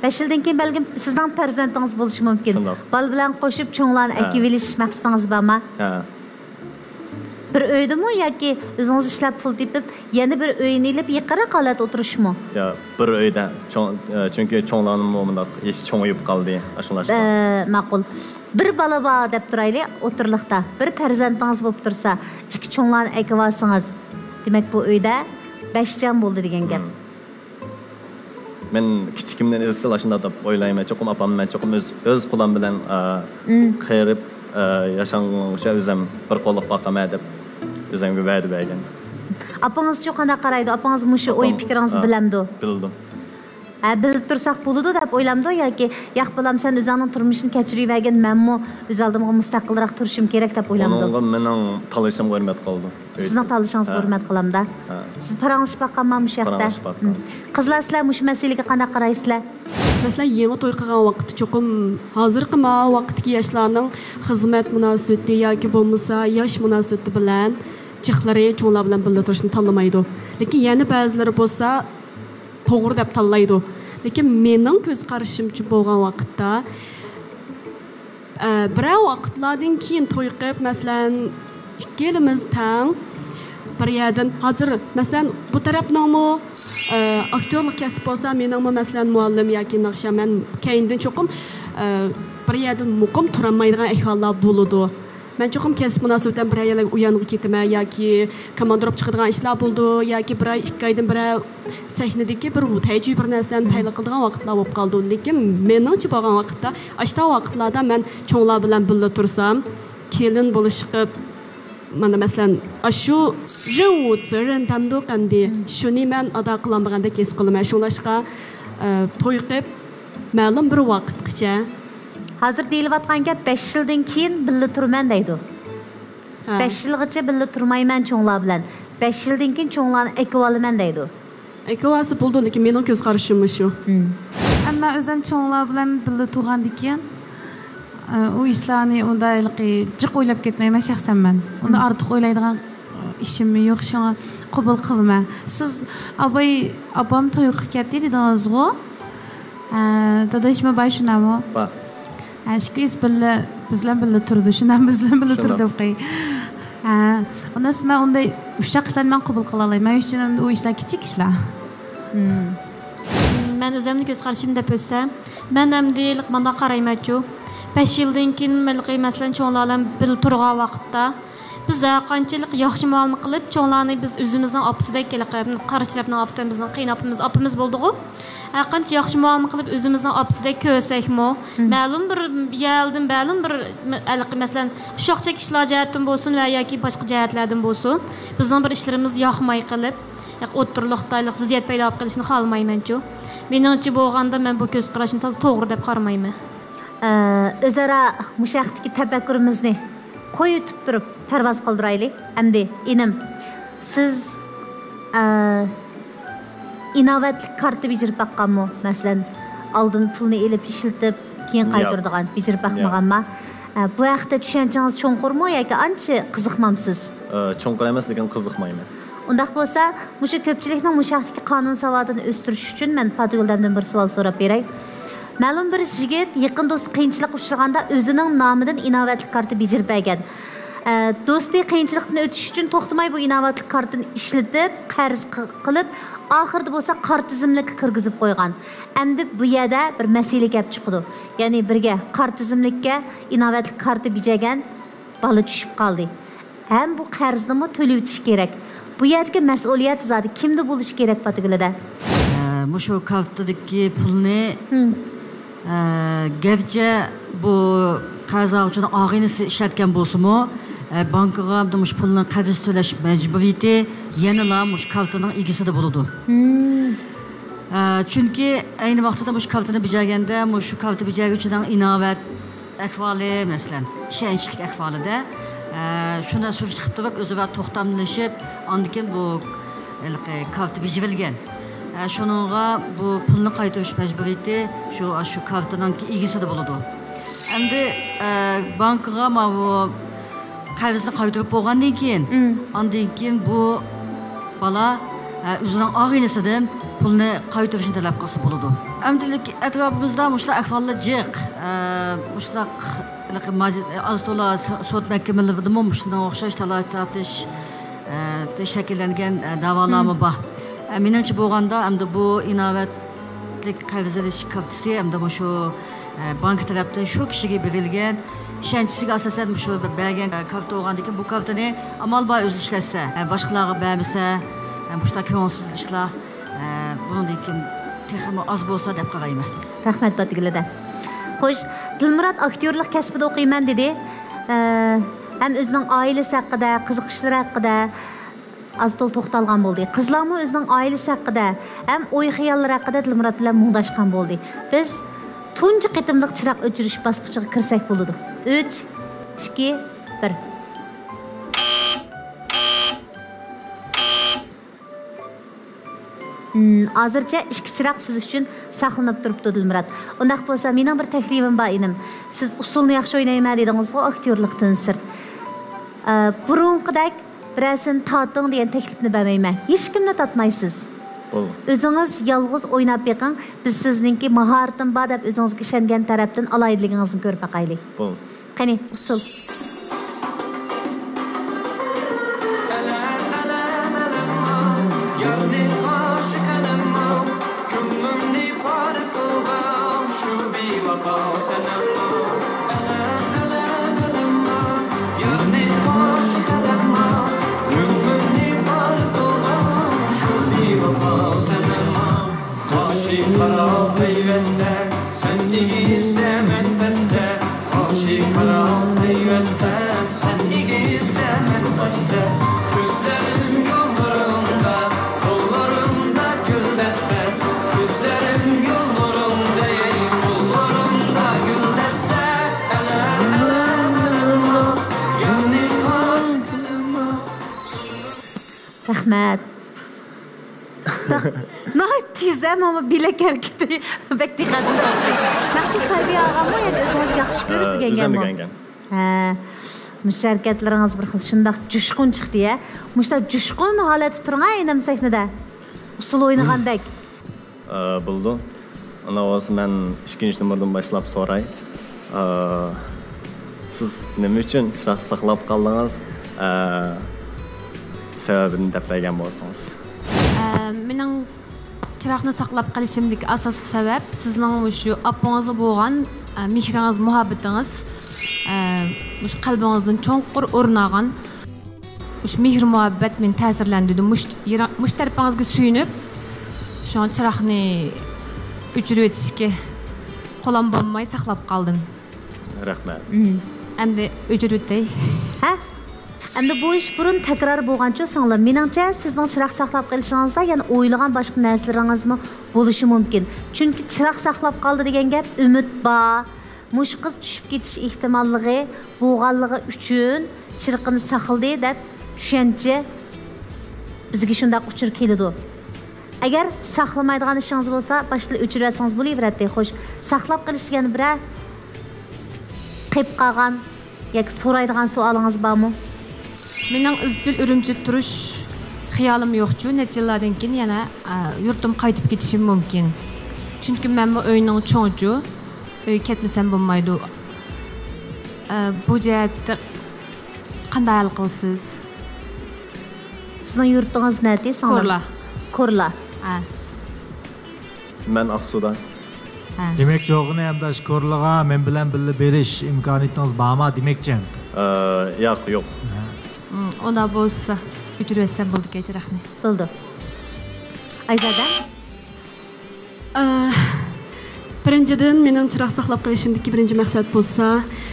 بەش يىلدىن كېيىن بەلكىم سىزنىڭ پەرزەنتىڭىز بولۇشى مۇمكىن. شۇنداق. بالا بىلەن قوشۇپ چوڭلارنى، ھە، ئەكىۋېلىش مەقسىتىڭىز بارمۇ؟ ھە. بىر ئۆيدىمۇ ياكى ئۆزىڭىز ئىشلەپ پۇل تېپىپ، يەنە بىر ئۆينى ئېلىپ يېقىنراق ھالەتتە ئولتۇرۇشمۇ؟ يا، بىر ئۆيدە. چوڭ، ئە، چۈنكى چوڭلارنىمۇ مۇنداق يېشى چوڭىيىپ قالدى، ئاشۇنداق. ئە، ماقۇل. بىر بالا بار دەپ تۇرايلى، ئوتتۇرىلىقتا. بىر پەرزەنتىڭىز بولۇپ تۇرسا، ئىككى چوڭلارنى ئەكىۋالسىڭىز، دېمەك، بۇ ئۆيدە بەش جان بولدى دېگەن گەپ. مم. مەن كىچىكىمدىن ئىزچىل ئاشۇنداق دەپ ئويلايمەن. چوقۇم ئاپام، مەن چوقۇم ئۆز، ئۆز قولۇم بىلەن، ئا، مم، قېرىپ، ئا، ياشانغۇچە ئۆزۈم بىر قوللۇق باقىمەن دەپ ئۆزۈمگە ۋەدە بەرگەن. ئاپىڭىزچۇ قانداق قارايدۇ؟ ئاپىڭىز مۇشۇ ئوي، ئاپام، پىكرىڭىزنى، ئا، بىلەمدۇ؟ بىلىدۇ. ھە، بىلىپ تۇرساق بولىدۇ دەپ ئويلامدۇ ياكى، ياق بالام، سەن ئۆزۈڭنىڭ تۇرمۇشىنى كەچۈرۈۋەرگىن، مەنمۇ ئۆز ئالدىمغا مۇستەقىلراق تۇرۇشۇم كېرەك دەپ ئويلامدۇ؟ ئۇنىڭغا مېنىڭ تاللىشىمغا ھۆرمەت قىلىدۇ. سىزنىڭ تاللىشىڭىزغا، ھە، ھۆرمەت قىلامدا. ھە. سىز پاراڭلىشىپ باققانما مۇشۇ ھەقتە؟ پاراڭلىشىپ باققان. مم. قىزلار، سىلەر مۇشۇ مەسىلىگە قانداق قارايسىلەر؟ مەسىلەن، يېڭى توي قىلغان ۋاقىتتا چوقۇم ھازىرقى ما ۋاقىتتىكى ياشلارنىڭ خىزمەت مۇناسىۋىتى ياكى بولمىسا ياش مۇناسىۋىتى بىلەن جىقلىرى چوڭلار بىلەن بىللە تۇرۇشنى تاللىمايدۇ. لېكىن يەنە بەزىلىرى بولسا توغرا دەپ تاللايدۇ. لېكىن مېنىڭ كۆز قارىشىمچە بولغان ۋاقىتتا، ئە، بىرەر ۋاقىتلاردىن كېيىن توي قىلىپ، مەسىلەن، ئىككىلىمىز تەڭ بىر يەردىن، ھازىر، مەسىلەن، بۇ تەرەپنىڭمۇ، ئە، ئاكتيورلۇق كەسپى بولسا، مېنىڭمۇ، مەسىلەن، مۇئەللىم ياكى ناخشا، مەن كەينىدىن چوقۇم، ئە، بىر يەردىن مۇقىم تۇرالمايدىغان ئەھۋاللار بولىدۇ. مەن چوقۇم كەسىپ مۇناسىۋىتى بىلەن بىرەر يەرلەرگە ئۇيانغا كېتىمەن ياكى كوماندىروپ چىقىدىغان ئىشلار بولىدۇ ياكى بىرەر ئىككى ئايدىن بىرەر سەھنىدىكى بىر تەجرىبە بىر نەرسىلەرنى، مم، پەيدا قىلىدىغان ۋاقىتلار بولۇپ قالىدۇ. لېكىن مېنىڭچە بولغان ۋاقىتتا، ئاشۇنداق ۋاقىتلاردا مەن چوڭلار بىلەن بىللە تۇرسام، كېلىن بولۇشقا، مانا، مەسىلەن، ئاشۇ رېۋۇ زېرىن دەمدۇق ئەمدى، مم، شۇنى مەن ئادا قىلالمىغاندەك ھېس قىلىمەن. شۇڭلاشقا، ئە، توي قىلىپ مەلۇم بىر ۋاقىتقىچە. ھازىر دېيىلىۋاتقان گەپ، بەش يىلدىن كېيىن بىللە تۇرىمەن دەيدۇ. ھە. بەش يىلغىچە بىللە تۇرمايمەن چوڭلار بىلەن. بەش يىلدىن كېيىن چوڭلارنى ئەكىۋالىمەن دەيدۇ. ئەكىۋالسا بولىدۇ، لېكىن مېنىڭ كۆز قارىشىم مۇشۇ. مم. ئەمما ئۆزۈم چوڭلار بىلەن بىللە تۇرغاندىكىن، ئۇ ئىشلارنى ئۇنداق ھېلىقى جىق ئويلاپ كەتمەيمەن شەخسەن مەن. ئۇنداق، مم، ئارتۇق ئويلايدىغان ئىشىم يوق، شۇڭا قوبۇل قىلىمەن. سىز ئاباي، ئاپام توي قىلىپ كەتتى دېدىڭىزغۇ؟ ھە، داداشمۇ بار، شۇنداقمۇ؟ بار. ھە، ئىككىلىسى بىللە، بىز بىلەن بىللە تۇرىدۇ، شۇنداق، بىز بىلەن بىللە شۇنداق. تۇرىدۇ. ھە، ئۇنداق مەن ئۇنداق ئۇششاق ئىشلارنى مەن قوبۇل قىلالايمەن. مەن ئۈچۈن ئۇ ئىشلار كىچىك ئىشلار. مم. مەن ئۆزۈمنىڭ كۆز قارىشىم دەپ ئۆتسەم، مەن ئەمدى مانداق قارايمەنچۇ. بەش يىلدىن كېيىن، مەسىلەن، چوڭلار بىلەن بىللە تۇرغان ۋاقىتتا، بىز ھەرقانچىلىك ياخشى مۇئامىلە قىلىپ، چوڭلارنى بىز ئۆزىمىزنىڭ ئاپىسىدەك، ھېلىقى قارشى تەرەپنىڭ ئاپىسى، بىزنىڭ قېيىنئاپىمىز، ئاپىمىز بولدىغۇ. ھەرقانچە ياخشى مۇئامىلە قىلىپ، ئۆزىمىزنىڭ ئاپىسىدەك كۆرسەكمۇ، مم. مەلۇم بىر يەردىن، مەلۇم بىر، ھېلىقى، مەسىلەن، ئۇششاق چەك ئىشلار جەھەتتىن بولسۇن ۋە ياكى باشقا جەھەتلەردىن بولسۇن، بىزنىڭ بىر ئىشلىرىمىز ياقماي قېلىپ، ئوتتۇرىلىقتا ھېلىقى زىددىيەت پەيدا بولۇپ قېلىشىنى خالىمايمەنچۇ. مېنىڭچە بولغاندا، مەن بۇ كۆز قاراشنى تازا توغرا دەپ قارىمايمەن. ئە، ئۆزئارا مۇشۇ ھەقتىكى تەپەككۇرىمىزنى قويۇۋېتىپ تۇرۇپ پەرۋاز قىلدۇرايلى. ئەمدى ئىنىم، سىز، ئە، ئىناۋەتلىك كارتا بېجىرىپ باققانمۇ؟ مەسىلەن، ئالدىن پۇلنى ئېلىپ ئىشلىتىپ، كېيىن ياق. قايتۇرىدىغان، بېجىرىپ ياق. باقمىغانما؟ ئە، بۇ ھەقتە چۈشەنچىڭىز چوڭقۇرمۇ ياكى ئانچە قىزىقمامسىز؟ ئە، چوڭقۇر ئەمەس، لېكىن قىزىقمايمەن. ئۇنداق بولسا، مۇشۇ كۆپچىلىكنىڭ مۇشۇ ھەقتىكى قانۇن ساۋاتىنى ئۆستۈرۈش ئۈچۈن مەن پاتىگۈلدەمدىن بىر سوئال سوراپ بېرەي. مەلۇم بىر يىگىت يېقىن دوستى قىيىنچىلىققا ئۇچرىغاندا ئۆزىنىڭ نامىدىن ئىناۋەتلىك كارتا بېجىرىپ بەرگەن. ئە، دوستى قىيىنچىلىقتىن ئۆتۈش ئۈچۈن توختىماي بۇ ئىناۋەتلىك كارتىنى ئىشلىتىپ، قەرز قى-، قىلىپ، ئاخىرىدا بولسا كارت تىزىملىككە كىرگۈزۈپ قويغان. ئەمدى بۇ يەردە بىر مەسىلە كەپ چىقىدۇ. يەنى بىرگە كارت تىزىملىككە ئىناۋەتلىك كارتا بېجىرگەن بالا چۈشۈپ قالدى. ھەم بۇ قەرزنىمۇ تۆلىۋېتىش كېرەك. بۇ يەردىكى مەسئۇلىيەت زادى كىمدە بولۇشى كېرەك، پاتىگۈل ھەدە؟ ئە، مۇشۇ كارتىدىكى پۇلنى، ھىم. ئە، گەرچە بۇ قەرز ئالغۇچىنىڭ ئاغىنىسى ئىشلەتكەن بولسىمۇ، ئە، بانكىغا مۇشۇ پۇلنىڭ قەرز تۆلەش مەجبۇرىيىتى يەنىلا مۇشۇ كارتىنىڭ ئىگىسىدە بولىدۇ. ھىم. ئە، چۈنكى ئەينى ۋاقتىدا مۇشۇ كارتىنى بېجىرگەندە، مۇشۇ كارتا بېجىرگۈچىنىڭ ئىناۋەت ئەھۋالى، مەسىلەن، ئىشەنچلىك ئەھۋالىدا، ئە، شۇنى سۈرۈشتە قىلىپ تۇرۇپ، ئۆزئارا توختاملىشىپ، ئاندىن كېيىن بۇ، ھېلىقى، كارتا بېجىرىلگەن. ئە، شۇنىڭغا بۇ پۇلنى قايتۇرۇش مەجبۇرىيىتى شۇ، شۇ كارتىنىڭكى ئىگىسىدە بولىدۇ. ئەمدى، ئە، بانكىغا ماۋۇ قەرزنى قايتۇرۇپ بولغاندىن كېيىن، مم. ئاندىن كېيىن بۇ بالا، ئە، ئۆزىنىڭ ئاغىنىسىدىن پۇلنى قايتۇرۇشنى تەلەپ قىلسا بولىدۇ. ئەمدى ئەتراپىمىزدا مۇشۇنداق ئەھۋاللار جىق. ئە، مۇشۇنداق ھېلىقى ماج-، ئاز تولا سوت مەھكىمىلىرىدىمۇ مۇشۇنىڭغا ئوخشاش تالاش-تارتىش، ئە، شەكىللەنگەن، ئە، دەۋالارمۇ مم. بار. ئە، مېنىڭچە بولغاندا، ئەمدى بۇ ئىناۋەتلىك قەرز ئېلىش كارتىسى ئەمدى مۇشۇ، ئە، بانكا تەرەپتىن شۇ كىشىگە بېرىلگەن، ئىشەنچىسىگە ئاساسەن مۇشۇ بەرگەن، ئە، كارتا بولغاندىن كېيىن، بۇ كارتىنى ئامال بار ئۆزى ئىشلەتسە، ئە، باشقىلارغا بەرمىسە، ئە، مۇشۇنداق كۆڭۈلسىز ئىشلار، ئە، بۇنىڭدىن كېيىن تېخىمۇ ئاز بولسا دەپ قارايمەن. رەھمەت، پاتىگۈل ھەدە. خوش، دىلمۇرات ئاكتيورلۇق كەسپىدە ئوقۇيمەن دېدى. ئە، ھەم ئۆزىنىڭ ئائىلىسى ھەققىدە، قىزىقىشلىرى ھەققىدە ئاز تولا توختالغان بولدى. قىزلارمۇ ئۆزىنىڭ ئائىلىسى ھەققىدە ھەم ئوي-خىياللىرى ھەققىدە دىلمۇرات بىلەن مۇڭداشقان بولدى. بىز تۇنجى قېتىملىق چىراغ ئۆچۈرۈش باسقۇچىغا كىرسەك بولىدۇ. ئۈچ، ئىككى، بىر. ھىم، ھازىرچە ئىككى چىراغ سىز ئۈچۈن ساقلىنىپ تۇرۇپتۇ، دىلمۇرات. ئۇنداق بولسا، مېنىڭ بىر تەكلىپىم بار، ئىنىم. سىز ئۇسسۇلنى ياخشى ئوينايمەن دېدىڭىزغۇ، ئاكتيورلۇقتىن سىرت. ئە، بۇرۇنقىدەك بىرەرسىنى تارتىڭ دېگەن تەكلىپنى بەرمەيمەن. ھېچكىمنى تارتمايسىز. بولدى. ئۆزىڭىز يالغۇز ئويناپ بېقىڭ. بىز سىزنىڭكى ماھارىتىم بار دەپ ئۆزىڭىزگە ئىشەنگەن تەرەپتىن ئالاھىدىلىكىڭىزنى كۆرۈپ باقايلى. بولدى. قېنى، ئۇسسۇل. ئەلەم، ئەلەم، ئەلەممۇ، يارنى قارشى قەلەممۇ، كۆڭلۈمنى پارە قىلغان شۇ بىۋاپا سەنەممۇ. ئەلەم، ئەلەم، ئەلەممۇ، يارنى قارشى قەلەممۇ، كۆڭلۈمنى پارە قىلغان شۇ بىۋاپا سەنەممۇ. قارشى قارا پەيۋەستە، سەن ئېگىزدە، مەن پەستە. قارشى قارا پەيۋەستە، سەن ئېگىزدە، مەن پەستە. كۆزلىرىم يوللىرىڭدا، قوللىرىمدا گۈلدەستە. كۆزلىرىم يوللىرىڭدا، قوللىرىمدا گۈلدەستە. ئەلەم، ئەلەم، ئەلەممۇ، يارنى قارشى قەلەممۇ. رەھمەت. ناھايىتى تېز، ھە، مانا بىلەك ھەرىكىتى بەك دىققەتنى تارتتى. مەخسۇس تەربىيە ئالغانمۇ ياكى ئۆزىڭىز ياخشى كۆرۈپ ئە، ئۆگەنگەنمۇ؟ ئۆزۈم ئۆگەنگەن. ھە. مۇشۇ ھەرىكەتلىرىڭىز بىر خىل شۇنداق جۇشقۇن چىقتى يا. مۇشۇنداق جۇشقۇن ھالەتتە تۇرۇڭ ھە ئىنىم سەھنىدە. ئۇسسۇل ئوينىغاندەك. ئە، بولىدۇ. ئۇنداق بولسا مەن ئىككىنچى نومۇردىن باشلاپ سوراي. ئە، سىز نېمە ئۈچۈن چىراغ ساقلاپ قالدىڭىز؟ ئە، سەۋەبىنى دەپ بەرگەن بولسىڭىز. ئە، مېنىڭ چىراغنى ساقلاپ قېلىشىمدىكى ئاساسلىق سەۋەب سىزنىڭ مۇشۇ ئاپىڭىزغا بولغان، ئە، مېھرىڭىز، مۇھەببىتىڭىز، ئە، مۇشۇ قەلبىڭىزدىن چوڭقۇر ئورۇن ئالغان مۇشۇ مېھىر-مۇھەببەت مېنى تەسىرلەندۈردى. مۇشۇ يىرا-، مۇشۇ تەرىپىڭىزگە سۆيۈنۈپ، شۇڭا چىراغنى ئۆچۈرۈۋېتىشكە قولام بولماي ساقلاپ قالدىم. رەھمەت. مم. ئەمدى ئۆچۈرۈۋېتەي. ھە؟ ئەمدى بۇ ئىش بۇرۇن تەكرار بولغانچۇ، سىڭلىم؟ مېنىڭچە، سىزنىڭ چىراغ ساقلاپ قېلىشىڭىزدا يەنە ئويلىغان باشقا نەرسىلىرىڭىزمۇ بولۇشى مۇمكىن. چۈنكى چىراغ ساقلاپ قالدى دېگەن گەپ ئۈمىد بار. مۇشۇ قىز چۈشۈپ كېتىش ئېھتىماللىقى بولغانلىقى ئۈچۈن چىرىقىنى ساقلىدى دەپ چۈشەنچە بىزگە شۇنداق ئۇچۇر كېلىدۇ. ئەگەر ساقلىمايدىغان ئىشىڭىز بولسا، باشتىلا ئۆچۈرۈۋەتسىڭىز بولۇۋېرەتتى. خوش، ساقلاپ قېلىش دېگەن بىرەر قېلىپ قالغان ياكى سورايدىغان سوئالىڭىز بارمۇ؟ مېنىڭ ئىزچىل ئۈرۈمچىدە تۇرۇش خىيالىم يوقچۇ. نەچچە يىللاردىن كېيىن يەنە، ئە، يۇرتۇمغا قايتىپ كېتىشىم مۇمكىن. چۈنكى مەنمۇ ئۆينىڭ چوڭىچۇ. ئۆيگە كەتمىسەم بولمايدۇ. ئە، بۇ جەھەتتە قانداق ھەل قىلىسىز؟ سىزنىڭ يۇرتىڭىز نەتى، سىڭلىم؟ كورلا. كورلا. ھە. مەن ئاقسۇدا. ھە. دېمەك، جوغىنى ھەمدە شۇ كورلىغا مەن بىلەن بىللە بېرىش ئىمكانىيىتىڭىز بارما دېمەكچى؟ ئە، ياق، يوق. ھە. ئۇم، ئۇنداق بولسا، ئۆچۈرۈۋەتسەم بولىدىكەن چىراغنى. بولىدۇ. ئايزادە؟ ئە، بىرىنچىدىن، مېنىڭ چىراغ ساقلاپ قېلىشىمدىكى بىرىنچى مەقسەت بولسا،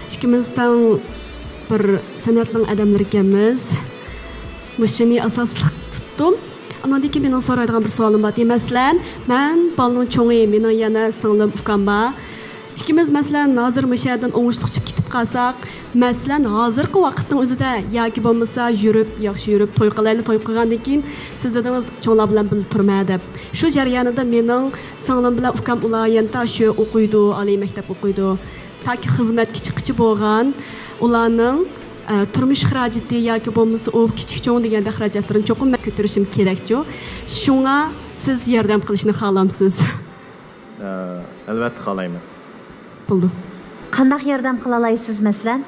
ئىككىمىز تەڭ بىر سەنئەتنىڭ ئادەملىرى ئىكەنمىز. مۇشۇنى ئاساسلىق تۇتتۇم. ئاندىن كېيىن مېنىڭ سورايدىغان بىر سوئالىم بار. مەسىلەن، مەن بالىنىڭ چوڭى، مېنىڭ يەنە سىڭلىم، ئۇكام بار. ئىككىمىز، مەسىلەن، ھازىر مۇشۇ يەردىن ئوڭۇشلۇق چىقىپ كېتىپ قالساق، مەسىلەن، ھازىرقى ۋاقىتنىڭ ئۆزىدە ياكى بولمىسا يۈرۈپ، ياخشى يۈرۈپ، توي قىلايلى، توي قىلغاندىن كېيىن سىز دېدىڭىز، چوڭلار بىلەن بىللە تۇرىمەن دەپ. شۇ جەريانىدا مېنىڭ سىڭلىم بىلەن ئۇكام ئۇلار يەنە شۇ ئوقۇيدۇ، ئالىي مەكتەپ ئوقۇيدۇ. تاكى خىزمەتكە چىققىچە بولغان ئۇلارنىڭ، ئە، تۇرمۇش خىراجىتى ياكى بولمىسا ئۇ كىچىك چوڭ دېگەندەك خىراجەتلىرىنى چوقۇم مەن كۆتۈرۈشۈم كېرەكچۇ. شۇڭا سىز ياردەم قىلىشنى خالامسىز؟ ئە، ئەلۋەتتە خالايمەن. بولدى. قانداق ياردەم قىلالايسىز، مەسىلەن؟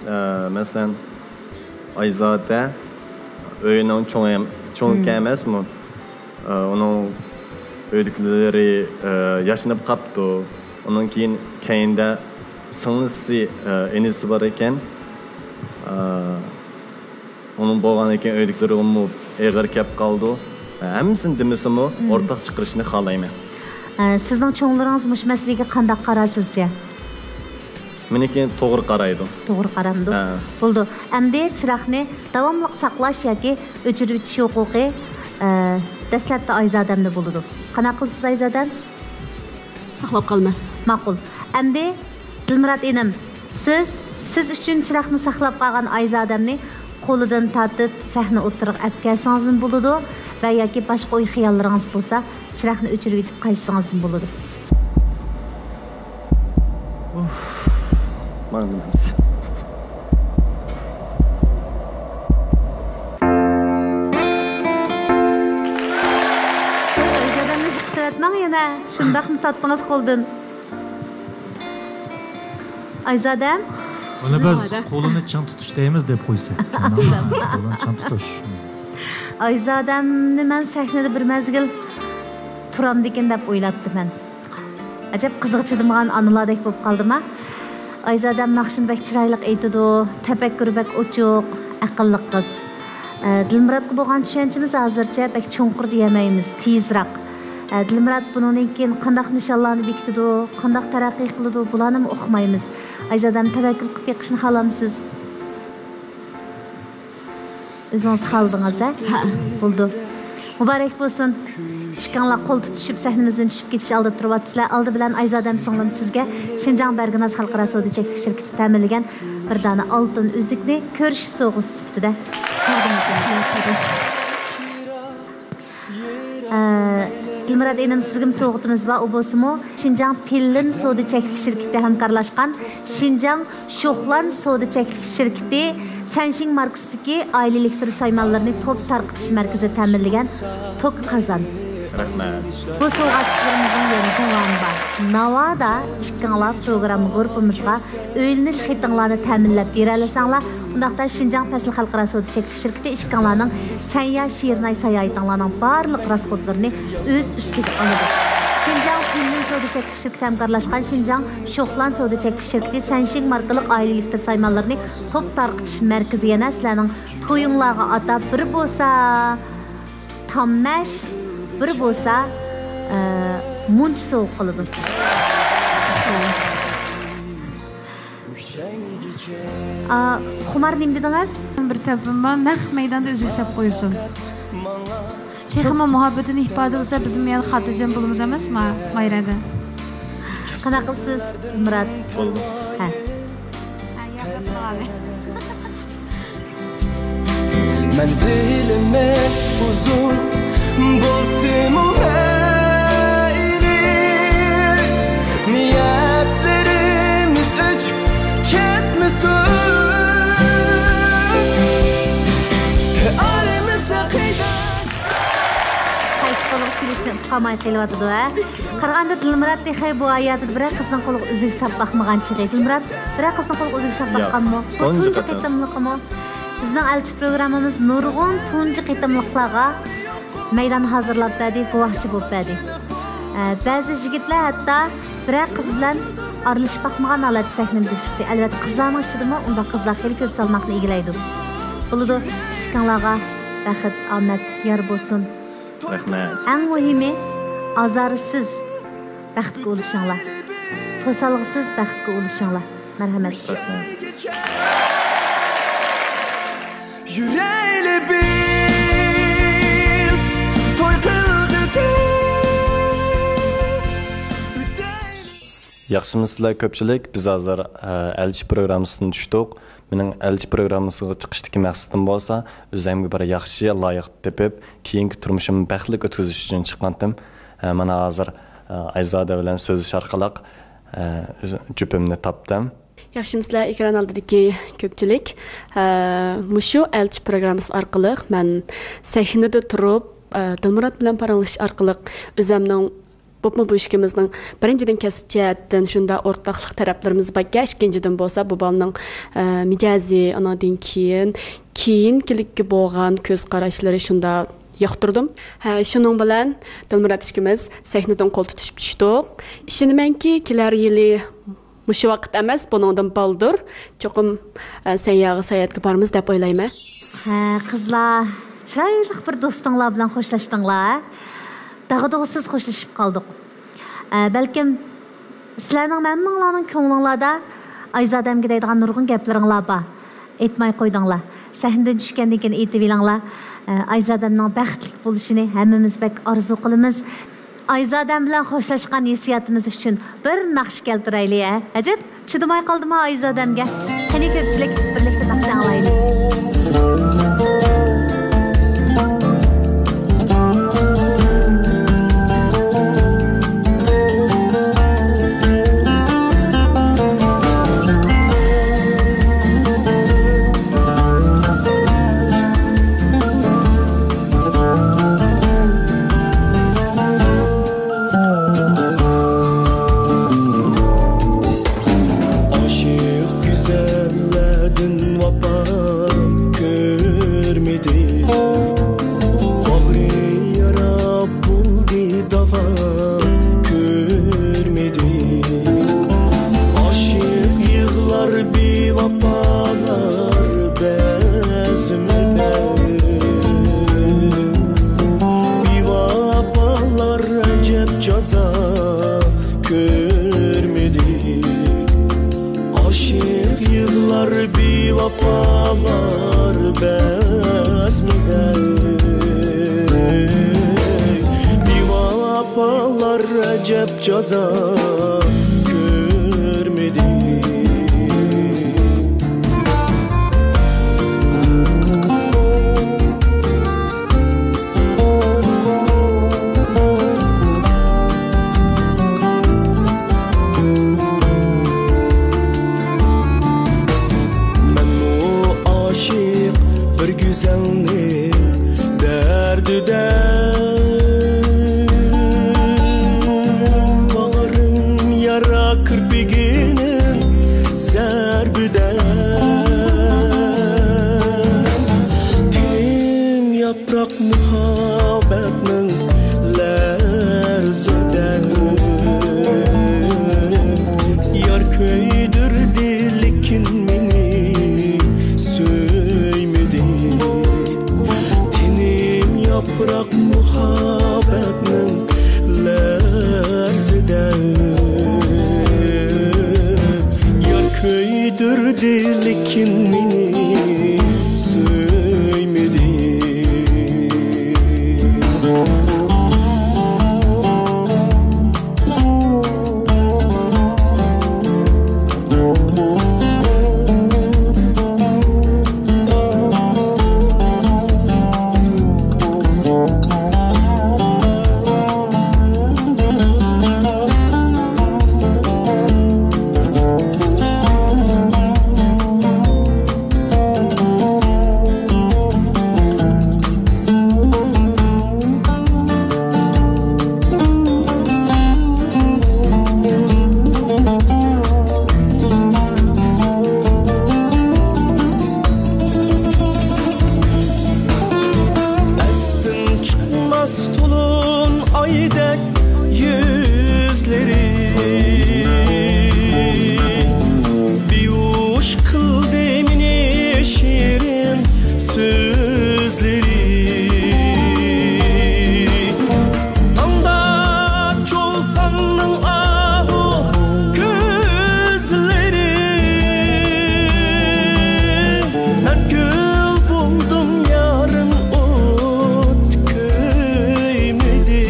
ئە، مەسىلەن، ئايزادە ئۆينىڭ چوڭى، چوڭ ئىكەن ئەمەسمۇ؟ ئە، ئۇنىڭ ئۆيدىكىلىرى، ئە، ياشىنىپ قاپتۇ. ئۇنىڭ كېيىن كەينىدە سىڭلىسى، ئە، ئىنىسى بار ئىكەن. ئە، ئۇنىڭ بولغاندىن كېيىن ئۆيدىكىلىرىمۇ ئېغىر كەپ قالىدۇ. ھەممىسىنى دېمىسىمۇ، ئورتاق چىقىرىشنى خالايمەن. ئە، سىزنىڭ چوڭلىرىڭىز مۇشۇ مەسىلىگە قانداق قارار سىزچە؟ مېنىڭكى توغرا قارايدۇ. توغرا قارامدۇ؟ ھە. بولىدۇ. ئەمدى چىراغنى داۋاملىق ساقلاش ياكى ئۆچۈرۈۋېتىش ھوقۇقى، ئە، دەسلەپتە ئايزادەمدە بولىدۇ. قانداق قىلىسىز، ئايزادەم؟ ساقلاپ قالىمەن. ماقۇل. ئەمدى دىلمۇرات ئىنىم، سىز، سىز ئۈچۈن چىراغنى ساقلاپ قالغان ئايزادەمنى قولىدىن تارتىپ سەھنە ئوتتۇرىغا ئەپ كەلسىڭىزمۇ بولىدۇ ۋە ياكى باشقا ئوي-خىياللىرىڭىز بولسا، چىراغنى ئۆچۈرۈۋېتىپ قايتسىڭىزمۇ بولىدۇ. ئۇف، ماڭدىم ئەمسە. ئايزادەمنى جىققىتىۋەتمەڭ يەنە. شۇنداقمۇ تارتتىڭىز قولدىن؟ ئايزادەم؟ بۇنى بىز قولىنى چىڭ تۇتۇش دەيمىز دەپ قويسا. قولىنى چىڭ تۇتۇش. ئايزادەمنى مەن سەھنىدە بىر مەزگىل تۇرامدىكىن دەپ ئويلاپتىمەن. ئەجەب قىزىغا چىدىمىغان ئانىلاردەك بولۇپ قالدىما؟ ئايزادەم ناخشىنى بەك چىرايلىق ئېيتىدۇ، تەپەككۇرى بەك ئوچۇق، ئەقىللىق قىز. ئە، دىلمۇراتقا بولغان چۈشەنچىمىز ھازىرچە بەك چوڭقۇر دېيەلمەيمىز، تېزراق. ئە، دىلمۇرات بۇنىڭدىن كېيىن قانداق نىشانلارنى بېكىتىدۇ، قانداق تەرەققىي قىلىدۇ، بۇلارنىمۇ ئۇقمايمىز. ئايزادەم تەۋەككۈل قىلىپ بېقىشنى خالامسىز؟ ئۆزىڭىز خالىدىڭىز، ھە؟ ھە. بولدى. مۇبارەك بولسۇن. ئىككىڭلار قول تۇتۇشۇپ سەھنىمىزدىن چۈشۈپ كېتىش ئالدىدا تۇرۇۋاتىسىلەر. ئالدى بىلەن ئايزادەم سىڭلىم سىزگە شىنجاڭ بەرگىناز خەلقئارا سودا چەكلىك شىركىتى تەمىنلىگەن بىر دانە ئالتۇن ئۈزۈكنى كۆرۈش سوۋغىسى سۈپىتىدە تەقدىم ئېتىمىز. ئە، دىلمۇرات ئىنىم، سىزگىمۇ سوۋغىتىمىز بار، ئۇ بولسىمۇ شىنجاڭ پىللىن سودا چەكلىك شىركىتى ھەمكارلاشقان شىنجاڭ شوخلان سودا چەكلىك شىركىتى سەنشىڭ ماركىسىدىكى ئائىلە ئېلېكتر سايمانلىرىنى توپ تارقىتىش مەركىزى تەمىنلىگەن توكى قازان. رەھمەت. بۇ سوۋغاتلىرىمىزنىڭ يەنە داۋامى بار. ناۋادا ئىككىڭلار پروگرامما گۇرۇپپىمىزغا ئۆيلىنىش خېتىڭلارنى تەمىنلەپ بېرەلىسەڭلار، ئۇنداقتا شىنجاڭ پەسىل خەلقئارا سودا چەكلىك شىركىتى ئىككىڭلارنىڭ سەنيا شىرناي ساياھىتىڭلارنىڭ بارلىق راسخوتلىرىنى ئۆز ئۈستىگە ئالىدۇ. شىنجاڭ پىللىن سودا چەكلىك شىركىتى ھەمكارلاشقان شىنجاڭ شوخلان سودا چەكلىك شىركىتى سەنشىڭ ماركىلىق ئائىلە ئېلېكتر سايمانلىرىنى توپ تارقىتىش مەركىزى يەنە سىلەرنىڭ تويۇڭلارغا ئاتاپ بىر بولسا تاممەش، بىر بولسا، ئە، مۇنچە سوۋغا قىلىدۇ. ئا، خۇمار نېمە دېدىڭىز؟ بىر تەلىپىم بار، نەق مەيداندا ئۈزۈك سەپ قويسۇن. تېخىمۇ مۇھەببىتىنى ئىپادىلىسە، بىزمۇ يەنە خاتىرجەم بولىمىز ئەمەسمۇ مايرەدە؟ قانداق قىلىسىز، مۇرات؟ بولدى. ھە. ھە، ياق، ياق، ماڭا. مەنزىلىمىز ئۇزۇن بولسىمۇ مەيلى، نىيەتلىرىمىز ئۆچۈپ كەتمىسۇن. ئارىمىزدا قەيداش. قايسى قولغا سېلىشنى ئۇقالماي قېلىۋاتىدۇ، ھە؟ قارىغاندا دىلمۇرات تېخى بۇ ھاياتىدا بىرەر قىزنىڭ قولىغا ئۈزۈك ساپ باقمىغان چېغى. دىلمۇرات بىرەر قىزنىڭ قولىغا ئۈزۈك ساپ ياق. باققانمۇ؟ بۇ تۇنجى قېتىملىقىمۇ؟ بىزنىڭ ئەلچى پروگراممىمىز نۇرغۇن تۇنجى قېتىملىقلارغا مەيدان ھازىرلاپ بەردى، گۇۋاھچى بولۇپ بەردى. ئە، بەزى يىگىتلەر ھەتتا بىرەر قىز بىلەن ئارىلىشىپ باقمىغان ھالەتتە سەھنىمىزگە چىقتى. ئەلۋەتتە، قىزلارنىڭ ئىچىدىمۇ ئۇنداق قىزلار خېلى كۆپ سالماقنى ئىگىلەيدۇ. بولىدۇ، ئىككىڭلارغا بەخت، ئامەت يار بولسۇن. رەھمەت. ئەڭ مۇھىمى، ئازارسىز بەختكە ئۇلىشىڭلار. توسالغۇسىز بەختكە ئۇلىشىڭلار. مەرھەمەت. رەھمەت. يۈرەيلى بىز توي قىلغۇچە. ياخشىمۇسىلەر كۆپچىلىك؟ بىز ھازىر، ئە، ئەلچى پروگراممىسىدىن چۈشتۇق. مېنىڭ ئەلچى پروگراممىسىغا چىقىشتىكى مەقسىتىم بولسا، ئۆزۈمگە بىر ياخشى لايىق تېپىپ، كېيىنكى تۇرمۇشۇمنى بەختلىك ئۆتكۈزۈش ئۈچۈن چىققانتىم. ئە، مانا ھازىر، ئە، ئايزادە بىلەن سۆزلىشىش ئارقىلىق، ئە، ئۆز-، جۈپۈمنى تاپتىم. ياخشىمۇسىلەر، ئېكران ئالدىدىكى كۆپچىلىك؟ ئە، مۇشۇ ئەلچى پروگراممىسى ئارقىلىق مەن سەھنىدە تۇرۇپ، ئە، دىلمۇرات بىلەن پاراڭلىشىش ئارقىلىق ئۆزەمنىڭ، بولۇپمۇ بۇ ئىككىمىزنىڭ بىرىنچىدىن كەسىپ جەھەتتىن شۇنداق ئورتاقلىق تەرەپلىرىمىز باركەن، ئىككىنچىدىن بولسا بۇ بالىنىڭ، ئە، مىجەزى، ئاناندىن كېيىن كېيىنكىلىككە بولغان كۆز قاراشلىرى شۇنداق ياقتۇردۇم. ھە، شۇنىڭ بىلەن دىلمۇرات ئىككىمىز سەھنىدىن قول تۇتۇشۇپ چۈشتۇق. ئىشىنىمەنكى، كېلەر يىلى مۇشۇ ۋاقىت ئەمەس، بۇنىڭدىن بالدۇر چوقۇم، ئە، سەنياغا ساياھەتكە بارىمىز دەپ ئويلايمەن. ھە، قىزلار، چىرايلىق بىر دوستۇڭلار بىلەن خوشلاشتىڭلار، ھە؟ داغدۇغىسىز خوشلىشىپ قالدۇق. ئە، بەلكىم سىلەرنىڭ ھەممىڭلارنىڭ كۆڭلۈڭلاردا ئايزادەمگە دەيدىغان نۇرغۇن گەپلىرىڭلار بار. ئېيتماي قويدۇڭلار. سەھنىدىن چۈشكەندىن كېيىن ئېيتىۋېلىڭلار. ئە، ئايزادەمنىڭ بەختلىك بولۇشىنى ھەممىمىز بەك ئارزۇ قىلىمىز. ئايزادەم بىلەن خوشلاشقان ھېسسىياتىمىز ئۈچۈن بىر ناخشا كەلتۈرەيلى، ھە؟ ئەجەب، چىدىماي قالدىمۇ ئايزادەمگە؟ قېنى كۆپچىلىك، بىرلىكتە ناخشا ئاڭلايلى. ئاشىق گۈزەللەردىن ۋاپا كۆرمىدى. باغرى يارا بولدى داۋا كۆرمىدى. ئاشىق يىغلار، بىۋاپالار بەزمىدە. بىۋاپالار ئەجەب جازا كۆرمىدى. ئاشىق يىغلار، بىۋاپالار بەزمىدە. بىۋاپالار ئەجەب جازا كۆرمىدى. دەك يۈزلىرى، بىھوش قىلدى مېنى شېرىن سۆزلىرى. تاڭدا چولپاننىڭ ئاھۇ كۆزلىرى، مەن كۈل بولدۇم، يارىم ئوت كۆيمىدى.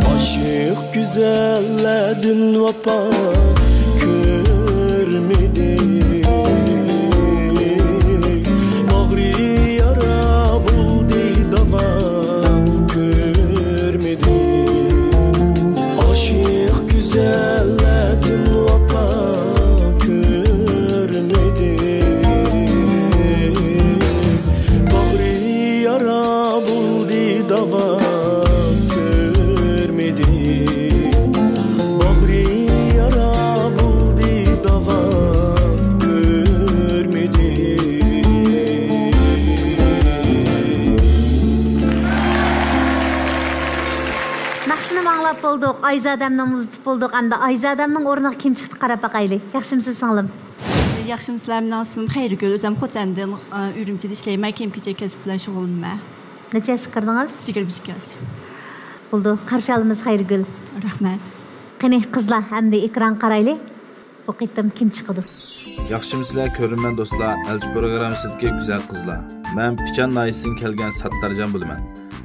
ئاشىق گۈزەللەردىن ۋاپا كۆرمىدى. باغرى يارا بولدى، داۋا كۆرمىدى. ئاشىق گۈزەللەردىن ۋاپا كۆرمىدى. باغرى يارا بولدى، داۋا كۆرمىدى. باغرى يارا بولدى، داۋا كۆرمىدى. ناخشىنى ئاڭلاپ بولدۇق، ئايزادەمنى مۇزىتىپ بولدۇق. ئەمدى ئايزادەمنىڭ ئورنىغا كىم چىقتى، قاراپ باقايلى. ياخشىمۇسىز، سىڭلىم؟ ياخشىمۇسىلەر؟ مېنىڭ ئىسمىم خەيرىگۈل، ئۆزۈم خوتەندىن، ئە، ئۈرۈمچىدە ئىشلەيمەن، كىيىم-كېچەك كەسپى بىلەن شۇغۇللىنىمەن. نەچچە ياشقا كىردىڭىز؟ يىگىرمە ئىككى ياش. بولدى، قارشى ئالىمىز خەيرىگۈل. رەھمەت. قېنى، قىزلار، ئەمدى ئېكرانغا قارايلى. بۇ قېتىم كىم چىقىدۇ؟ ياخشىمۇسىلەر، كۆرۈرمەن دوستلار، ئەلچى پروگراممىسىدىكى گۈزەل قىزلار. مەن پىچان ناھىيەسىدىن كەلگەن ساتتارجان بولىمەن.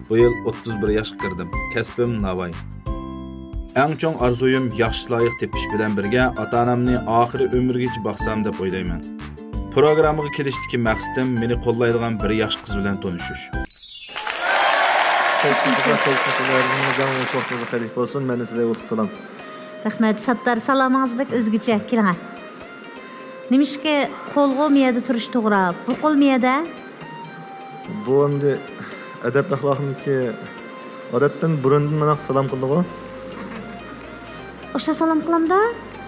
بۇ يىل ئوتتۇز بىر ياشقا كىردىم. كەسپىم ناۋاي. ئەڭ چوڭ ئارزۇيۇم ياخشى لايىق تېپىش بىلەن بىرگە ئاتا-ئانامنى ئاخىرى ئۆمۈرگىچە باقسام دەپ ئويلايمەن. پروگراممىغا كېلىشتىكى مەقسىتىم مېنى قوللايدىغان بىر ياخشى قىز بىلەن تونۇشۇش. كەچۈرۈڭلار، كەچۈرۈڭلار، ھەممىڭلارنىڭ ۋاقتىڭىزغا خەيرلىك بولسۇن. مەندىن سىزگە ئوتتۇز سالام. رەھمەت، ساتتار، سالامىڭىز بەك ئۆزگىچە. كېلىڭە. نېمىشقا قولغۇ مىيەدە تۇرۇش توغرا؟ بۇ قول مىيەدە؟ بۇ ئەمدى ئەدەپ-ئەخلاقنىڭكى، ئادەتتىن بۇرۇندىن مانا سالام قىلىدىغۇ. ئوشۇ سالام قىلامدا؟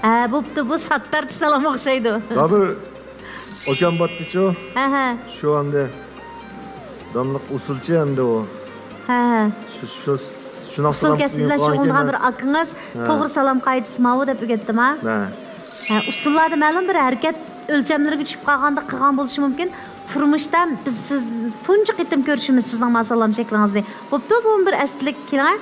ھە، بوپتۇ، بۇ ساتتارچە سالام ئوخشايدۇ. بىر ئاكام باتتىچۇ؟ ھە، ھە. شۇ ئەمدى داملىق ئۇسسۇلچى ئەمدى ئۇ. ھە، ھە. شۇ، شۇ، شۇنداق ئۇسسۇل سالام كەسپى بىلەن شۇغۇللىنىدىغان بىر ئاكىڭىز ھە. توغرا سالام قائىدىسى ماۋۇ دەپ ئۆگەتتىما؟ ھە. ھە، ئۇسسۇللاردا مەلۇم بىر ھەرىكەت ئۆلچەملىرىگە چۈشۈپ قالغاندا قىلغان بولۇشى مۇمكىن. تۇرمۇشتا بىز سىز تۇنجى قېتىم كۆرۈشىمىز سىزنىڭ ما سالام شەكلىڭىزنى. بوپتۇ، بۇ بىر ئەسلىك. كېلىڭە.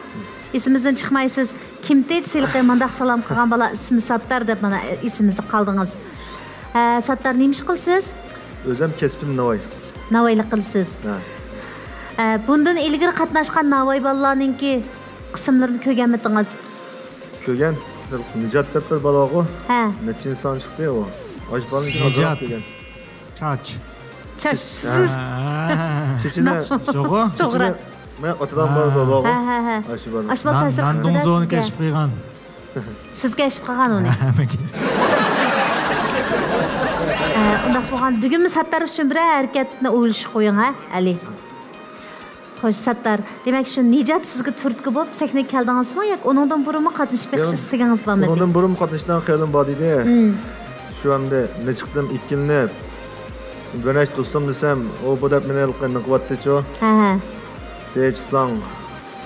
ئېسىمىزدىن چىقمايسىز. كىم دېدى سىلىقى مۇنداق سالام قىلغان بالا ئىسمى ساتتار دەپ مانا ئېسىمىزدە قالدىڭىز. ھە، ساتتار نېمە ئىش قىلىسىز؟ ئۆزۈم كەسپىم ناۋاي. ناۋايلىق قىلىسىز. ھە. ھە، بۇندىن ئىلگىرى قاتناشقان ناۋاي بالىلارنىڭكى قىسىملىرىنى كۆرگەنمىتىڭىز؟ كۆرگەن. نىجات دەپ بىر بالا بارغۇ. ھە. نەچچىنچى سان چىقتى ئۇ؟ ئاشۇ بالىنىڭكى نىجات. ئازراق كۆرگەن. چاچ. چاچ. سىز. ھە. چېچىنى. شۇغۇ. توغرا. چېچىنى. مەن ئاتىدان بار ھە. بولغۇ. ھە، ھە، ھە. ئاشۇ بالا. ئاشۇ بالا نان، تەسىر نان قىلدى دۇڭزۇنى سىزگە. كەشىپ قىلغان. سىز كەشىپ قىلغان ئۇنى. ھە، مەن كەشىپ. ھە، ئۇنداق بولغان بۈگۈنمۇ ساتتار ئۈچۈن بىرەر ھەرىكەتنى ئويلىشىپ قويۇڭ، ھە، ئەلى. خوش، ساتتار. دېمەك، شۇ نىجات سىزگە تۈرتكە بولۇپ سەھنىگە كەلدىڭىزمۇ ياكى ئۇنىڭدىن بۇرۇنمۇ قاتنىشىپ بېقىش ياق، ئىستىكىڭىز بارمىدى؟ ئۇنىڭدىن بۇرۇن قاتنىشىدىغان خىيالىم بار ئىدى. مم. شۇ ئەمدى نەچچە قېتىم ئىككىلىنىپ، بىر نەچچە دوستۇم دېسەم، ئۇ بۇ دەپ مېنى ھېلىقى نىقىۋاتتىچۇ. ھە، ھە. دېيىچىساڭ،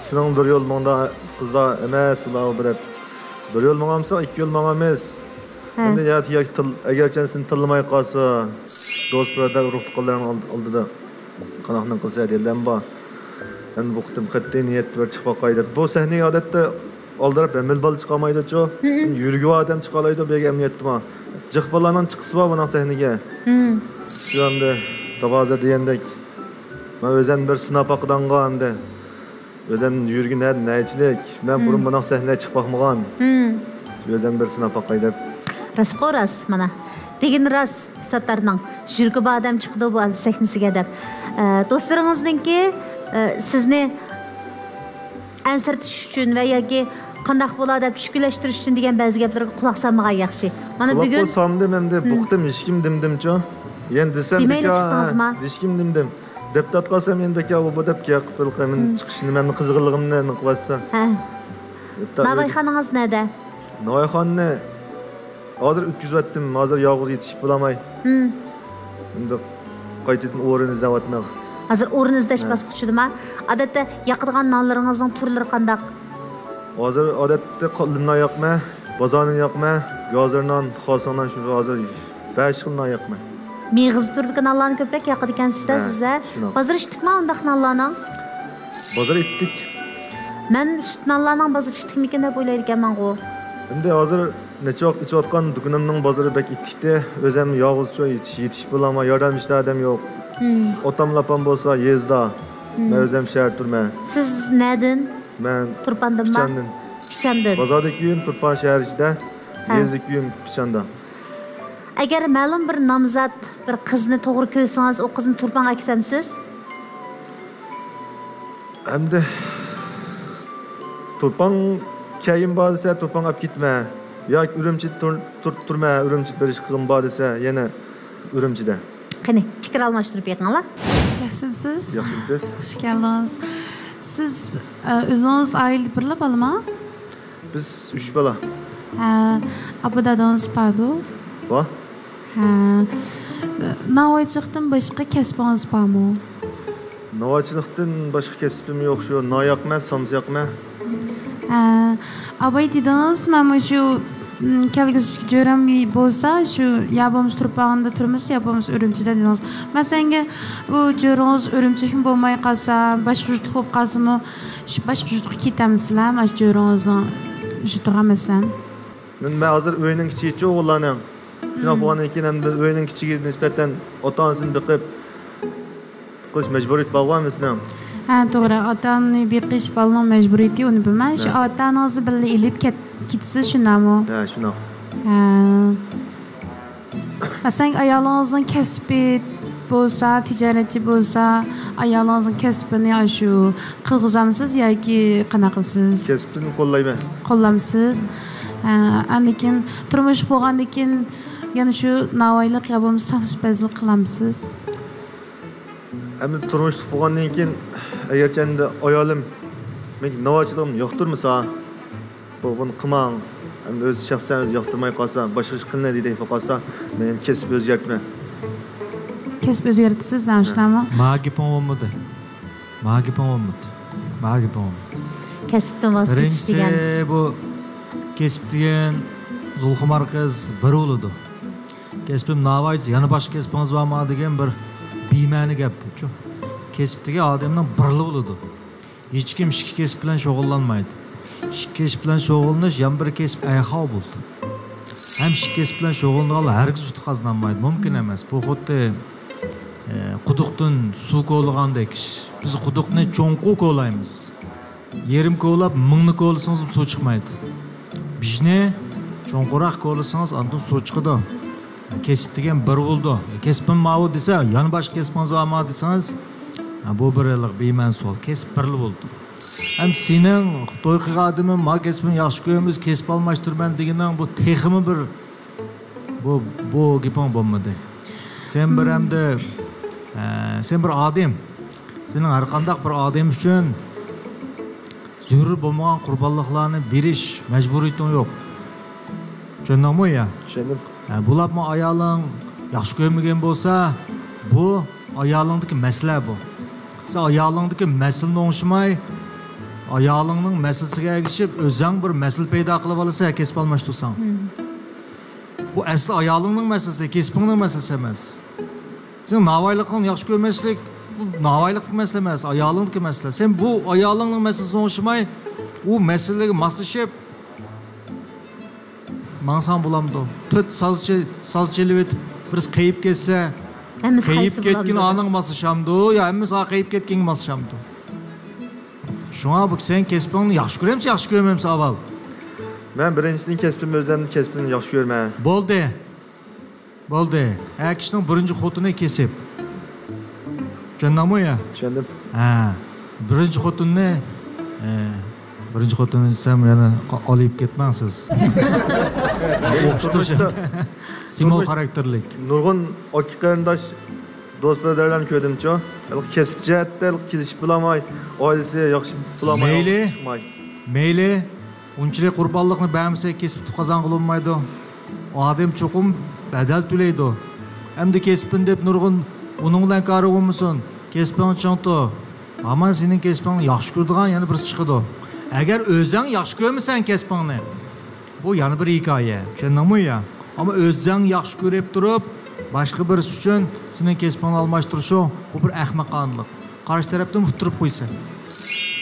سېنىڭ بىر يول ماڭدا قىزلار ئەمەس، بۇلار بىر دەپ. بىر يول ماڭامساڭ، ئىككى يول ماڭىمىز. ھە. ئەمدى يا، ياكى تىل-، ئەگەرچە سېنى تىللىماي قالسا، دوست-بۇرادەر، ئۇرۇق-تۇغقانلارنىڭ ئال-، ئالدىدا قانداقنى قىلسا دېگەن بار. ئەمدى بۇ قېتىم قەتئىي نىيەتتە بىر چىقىپ باقاي دەپ. بۇ سەھنىگە ئادەتتە ئالدىراپ ھەممىلا بالا چىقالمايدۇچۇ. ھىم. يۈرىكى بار ئادەم چىقالايدۇ، بۇ يەرگە ئەمەلىيەتتىمۇ. جىق بالىلارنىڭ چىققۇسى بار بۇنىڭ سەھنىگە. ھىم. شۇ ئەمدى تاۋازا دېگەندەك. مەن ئۆزۈم بىر سىناپ باقىدىغانغا ئەمدى. ئۆزۈم يۈرگىنى نەچچىلىك. مەن بۇرۇن مم. بۇنداق سەھنىگە چىقىپ باقمىغان. مم. ئۆزۈم بىر سىناپ باقاي دەپ. راستقۇ راست، مانا. دېگىنى راست، ساتتارنىڭ. يۈرىكى بار ئادەم چىقىدۇ بۇ سەھنىسىگە دەپ. ئە، دوستلىرىڭىزنىڭكى، ئە، سىزنى ئەنسىرىتىش ئۈچۈن ۋە ياكى قانداق بولا دەپ چۈشكۈنلەشتۈرۈش ئۈچۈن دېگەن بەزى گەپلىرىگە قۇلاق سالمىغان ياخشى. مانا قۇلاق بۈگۈن سالمىدىم ئەمدى، مم. بۇ قېتىم ھېچكىم دېمىدىمچۇ. يەنە دېسەم دېمەيلا بىكار، چىقتىڭىزما؟ ھېچكىم دېمىدىم. دەپ تارتقانسام يەنە بەك ئاۋۇ بۇ دەپ گەپ قىلىپ قويىمەن، مم. چىقىش نېمەمنى، قىزغىنلىقىمنى نېقىۋاتسا. ھە. ھەتتا ناۋايخانىڭىز نەدە؟ ناۋايخانىنى ھازىر ئۆتكۈزۈۋەتتىم، ھازىر يالغۇز يېتىشىپ بولالماي. مم. ئەمدى قايتىدىن ئورۇن ئىزدەۋاتىمەن. ھازىر ئورۇن ئىزدەش ھە. باسقۇچىدىما؟ ئادەتتە ياقىدىغان نانلىرىڭىزنىڭ تۈرلىرى قانداق؟ ھازىر ئادەتتە قالدىم نان ياقمەن، بازار نان ياقمەن، گازىر نان، خاسىڭ نان، شۇ ھازىر بەش خىل نان ياقمەن. مېغىز تۈرىدىكى نانلارنى كۆپرەك ياقىدىكەنسىز-دە ھە، سىز، ھە؟ شۇنداق. بازىرى ئىتتىكما ئۇنداق نانلارنىڭ؟ بازىرى ئىتتىك. مەن سۈت نانلارنىڭ بازىرى ئىتتىكمىكىن دەپ ئويلايدىكەنمەنغۇ. ئەمدى ھازىر نەچچە ۋاقىت ئىچىۋاتقان دۇكىنىمنىڭ بازىرى بەك ئىتتىكتى. ئۆزۈم يالغۇزچۇ يېتىش-، يېتىشىپ بولالماي، ياردەم ئىشلەر ئادەم يوق. ھىم. ئاتام ئاپام بولسا يېزىدا. ھىم. مەن ئۆزۈم شەھەردە تۇرىمەن. سىز نەدىن؟ مەن تۇرپاندىنما؟ پىچاندىن. پىچاندىن. بازاردىكى ئۆيۈم تۇرپان شەھەر ئىچىدە، ھە. يېزىدىكى ئۆيۈم پىچاندا. ئەگەر مەلۇم بىر نامزات بىر قىزنى توغرا كۆرسىڭىز، ئۇ قىزنى تۇرپانغا ئەكىتەمسىز؟ ئەمدى تۇرپان كەينىم بار دېسە، تۇرپانغا ئەپ كېتىمەن. ياكى ئۈرۈمچىدە تۇر-، تۇر-، تۇرمەن، ئۈرۈمچىدە بېرىشقۇم بار دېسە، يەنە ئۈرۈمچىدە. قېنى، پىكىر ئالماشتۇرۇپ بېقىڭلار. ياخشىمسىز؟ ياخشىمسىز؟ خۇش كەلدىڭىز. سىز، ئە، ئۆزىڭىز ئائىلىدە بىرلا بالىما؟ بىز ئۈچ بالا. ھە، ئاپا دادىڭىز باردۇ؟ بار. ھە. ناۋايچىلىقتىن باشقا كەسپىڭىز بارمۇ؟ ناۋايچىلىقتىن باشقا كەسپىم يوق، شۇ نان ياقمەن، سامسا ياقمەن. ھە، ئاباي دېدىڭىز، مەن مۇشۇ، م، كەلگۈسىدىكى جۆرەم بولسا، شۇ يا بولمىسا تۇرپاندا تۇرمىسا، يا بولمىسا ئۈرۈمچىدە دېدىڭىز. مەسىلەن، بۇ جۆرىڭىز ئۈرۈمچىدىكى بولماي قالسا، باشقا يۇرتلۇق بولۇپ قالسىمۇ، شۇ باشقا يۇرتقا كېتەمسىلەر، مانا شۇ جۆرىڭىزنىڭ يۇرتىغا، مەسىلەن؟ مەن، مەن ھازىر ئۆينىڭ كىچىكىچۇ ئوغۇللارنىڭ. شۇنداق مم. بولغاندىن كېيىن ھەم بىز ئۆينىڭ كىچىكىگە نىسبەتەن ئاتا-ئانىسىنى بېقىپ قىلىش مەجبۇرىيىتى بارغۇ ھەممىسىنىڭ. ھە، توغرا. ئاتا-ئانىنى بېقىش بالىنىڭ مەجبۇرىيىتى، ئۇنى بىلمەن. شۇ ھە. ئاتا-ئانىڭىزنى بىللە ئېلىپ كەت-، كېتىسىز، شۇنداقمۇ؟ ھە، شۇنداق. ھە. مەسىلەن، ئايالىڭىزنىڭ كەسپى بولسا، تىجارەتچى بولسا، ئايالىڭىزنىڭ كەسپىنى ئاشۇ قىلغۇزامسىز ياكى قانداق قىلىسىز؟ كەسپىنى قوللايمەن. قوللامسىز؟ ھە، ئاندىن كېيىن تۇرمۇش بولغاندىن كېيىن يەنە شۇ ناۋايلىق يا بولمىسا سامسا بەزلىك قىلامسىز؟ ئەمدى تۇرمۇشلۇق بولغاندىن كېيىن، ئەگەرچە ئەمدى ئايالىم مېنىڭ ناۋايچىلىقىمنى ياقتۇرمىسا، بۇ، بۇنى قىلماڭ. ئەمدى ئۆزى شەخسەن ئۆزى ياقتۇرماي قالسا، باشقا ئىش قىلىڭ دېدى، دەپ قالسا، مەن يەنە كەسىپ ئۆزگەرتىمەن. كەسىپ ئۆزگەرتىسىز، ھە، ھە. شۇنداقمۇ؟ ماڭا گېپىڭ بولمىدى. ماڭا گېپىڭ بولمىدى. ماڭا گېپىڭ بولمىدى. كەسىپتىن ۋاز كېچىش بىرىنچىسى، دېگەن. بۇ كەسىپ دېگەن زۇلخۇمار قىز بىر بولىدۇ. كەسپىم ناۋايىسى، يەنە باشقا كەسپىڭىز بارمۇ دېگەن بىر بىمەنە گەپ بۇچۇ. كەسىپ دېگەن ئادەمنىڭ بىرلا بولىدۇ. ھېچكىم ئىككى كەسىپ بىلەن شۇغۇللانمايدۇ. ئىككى كەسىپ بىلەن شۇغۇللىنىش يەنە بىر كەسىپ ئەيھا بولىدۇ. ھەم ئىككى كەسىپ بىلەن شۇغۇللىنىدىغانلار ھەرگىز ئۇتۇق قازىنالمايدۇ. مۇمكىن ئەمەس. بۇ خۇددى، ئە، قۇدۇقتىن سۇ كولىغاندەك ئىش. بىز قۇدۇقنى چوڭقۇر كولايمىز. يېرىم كولاپ، مىڭنى كولىسىڭىز سۇ چىقمايدۇ. بېشىنى چوڭقۇرراق كولىسىڭىز، ئاندىن سۇ چىقىدۇ. كەسىپ دېگەن بىر بولىدۇ. كەسپىم ماۋۇ دېسە، يەنە باشقا كەسپىڭىز بارمۇ دېسىڭىز، بۇ بىر ھېلىقى بىمەنە سوئال. كەسىپ بىرلا بولىدۇ. ھەم سېنىڭ توي قىلغان ئادىمىم، ما كەسپىمنى ياخشى كۆرىمىز، كەسىپ ئالماشتۇرىمەن دېگىنىڭ بۇ تېخىمۇ بىر، بۇ، بۇ گېپىڭ بولمىدى. سەن بىر ھەمدە، ئە، سەن بىر ئادەم. سېنىڭ ھەر قانداق بىر ئادەم ئۈچۈن زۆرۈر بولمىغان قۇربانلىقلارنى بېرىش مەجبۇرىيىتىڭ يوق. چۈشەندىڭمۇ يا؟ چۈشەندىم. ھە، بۇلاپمۇ ئايالىڭ ياخشى كۆرمىگەن بولسا، بۇ ئايالىڭدىكى مەسىلە بۇ. سەن ئايالىڭدىكى مەسىلىنى ئوڭشىماي، ئايالىڭنىڭ مەسىلىسىگە ئەگىشىپ، ئۆزۈڭ بىر مەسىلە پەيدا قىلىۋالىسەن، كەسىپ ئالماشتۇرساڭ. مم. بۇ ئەسلى ئايالىڭنىڭ مەسىلىسى، كەسپىڭنىڭ مەسىلىسى ئەمەس. سېنىڭ ناۋايلىقىڭنى ياخشى كۆرمەسلىك، بۇ ناۋايلىقتىكى مەسىلە ئەمەس، ئايالىڭدىكى مەسىلە. سەن بۇ ئايالىڭنىڭ مەسىلىسىگە ئوڭشىماي، ئۇ مەسىلىگە ماسلىشىپ ماڭساڭ بولامدۇ؟ تۆت سازچى، ساز چېلىۋېتىپ، بىرسى قېيىپ كەتسە، ھەممىسى قېيىپ قايسى كەتكىنى بولامدۇ؟ ئانىڭغا ماسلىشامدۇ يا ھەممىسى قېيىپ كەتكەنگە ماسلىشامدۇ؟ شۇڭا بۇ سەن كەسپىڭنى ياخشى كۆرەمسەن، ياخشى كۆرمەمسەن ئاۋۋال؟ مەن بىرىنچىدىن كەسپىم، ئۆزۈمنىڭ كەسپىنى ياخشى كۆرىمەن. بولدى. بولدى. ھە، كىشىنىڭ بىرىنچى خوتۇنى كەسىپ. چۈشەندىڭمۇ يا؟ چۈشەندىم. ھە. بىرىنچى خوتۇننى، ئە، بىرىنچى خوتۇننى دېسەم يەنە قا-، ئالىيىپ كەتمەڭ سىز. ئوخشىتىش. تۇرمۇشتا، سىمۋول تۇرمۇش-، خاراكتېرلىك. نۇرغۇن ئاكا قېرىنداش، دوست بۇرادەرلەرنى كۆردۈمچۇ. ھېلىقى كەسىپ جەھەتتە ھېلىقى كېلىشىپ بولالماي، ئائىلىسى ياخشى بولالماي، مەيلى. چىقماي. مەيلى. ئۇنچىلىك قۇربانلىقنى بەرمىسە، كەسىپ پۇل قازانغىلى بولمايدۇ. ئادەم چوقۇم بەدەل تۆلەيدۇ. ئەمدى كەسپىنى دەپ نۇرغۇن ئۇنىڭ بىلەن كارى بولمىسۇن. كەسپىڭ چىڭ تۇر. ھامان سېنىڭ كەسپىڭنى ياخشى كۆرىدىغان يەنە بىرسى چىقىدۇ. ئەگەر ئۆزۈڭ ياخشى كۆرمىسەڭ كەسپىڭنى، بۇ يەنە بىر ھېكايە. چۈشەندىڭمۇ يا؟ ئەمما ئۆزۈڭ ياخشى كۆرۈپ تۇرۇپ، باشقا بىرسى ئۈچۈن سېنىڭ كەسپىڭنى ئالماشتۇرۇشۇڭ، بۇ بىر ئەخمىقانىلىق. قارشى تەرەپتىن ئۇتتۇرۇپ قويىسەن.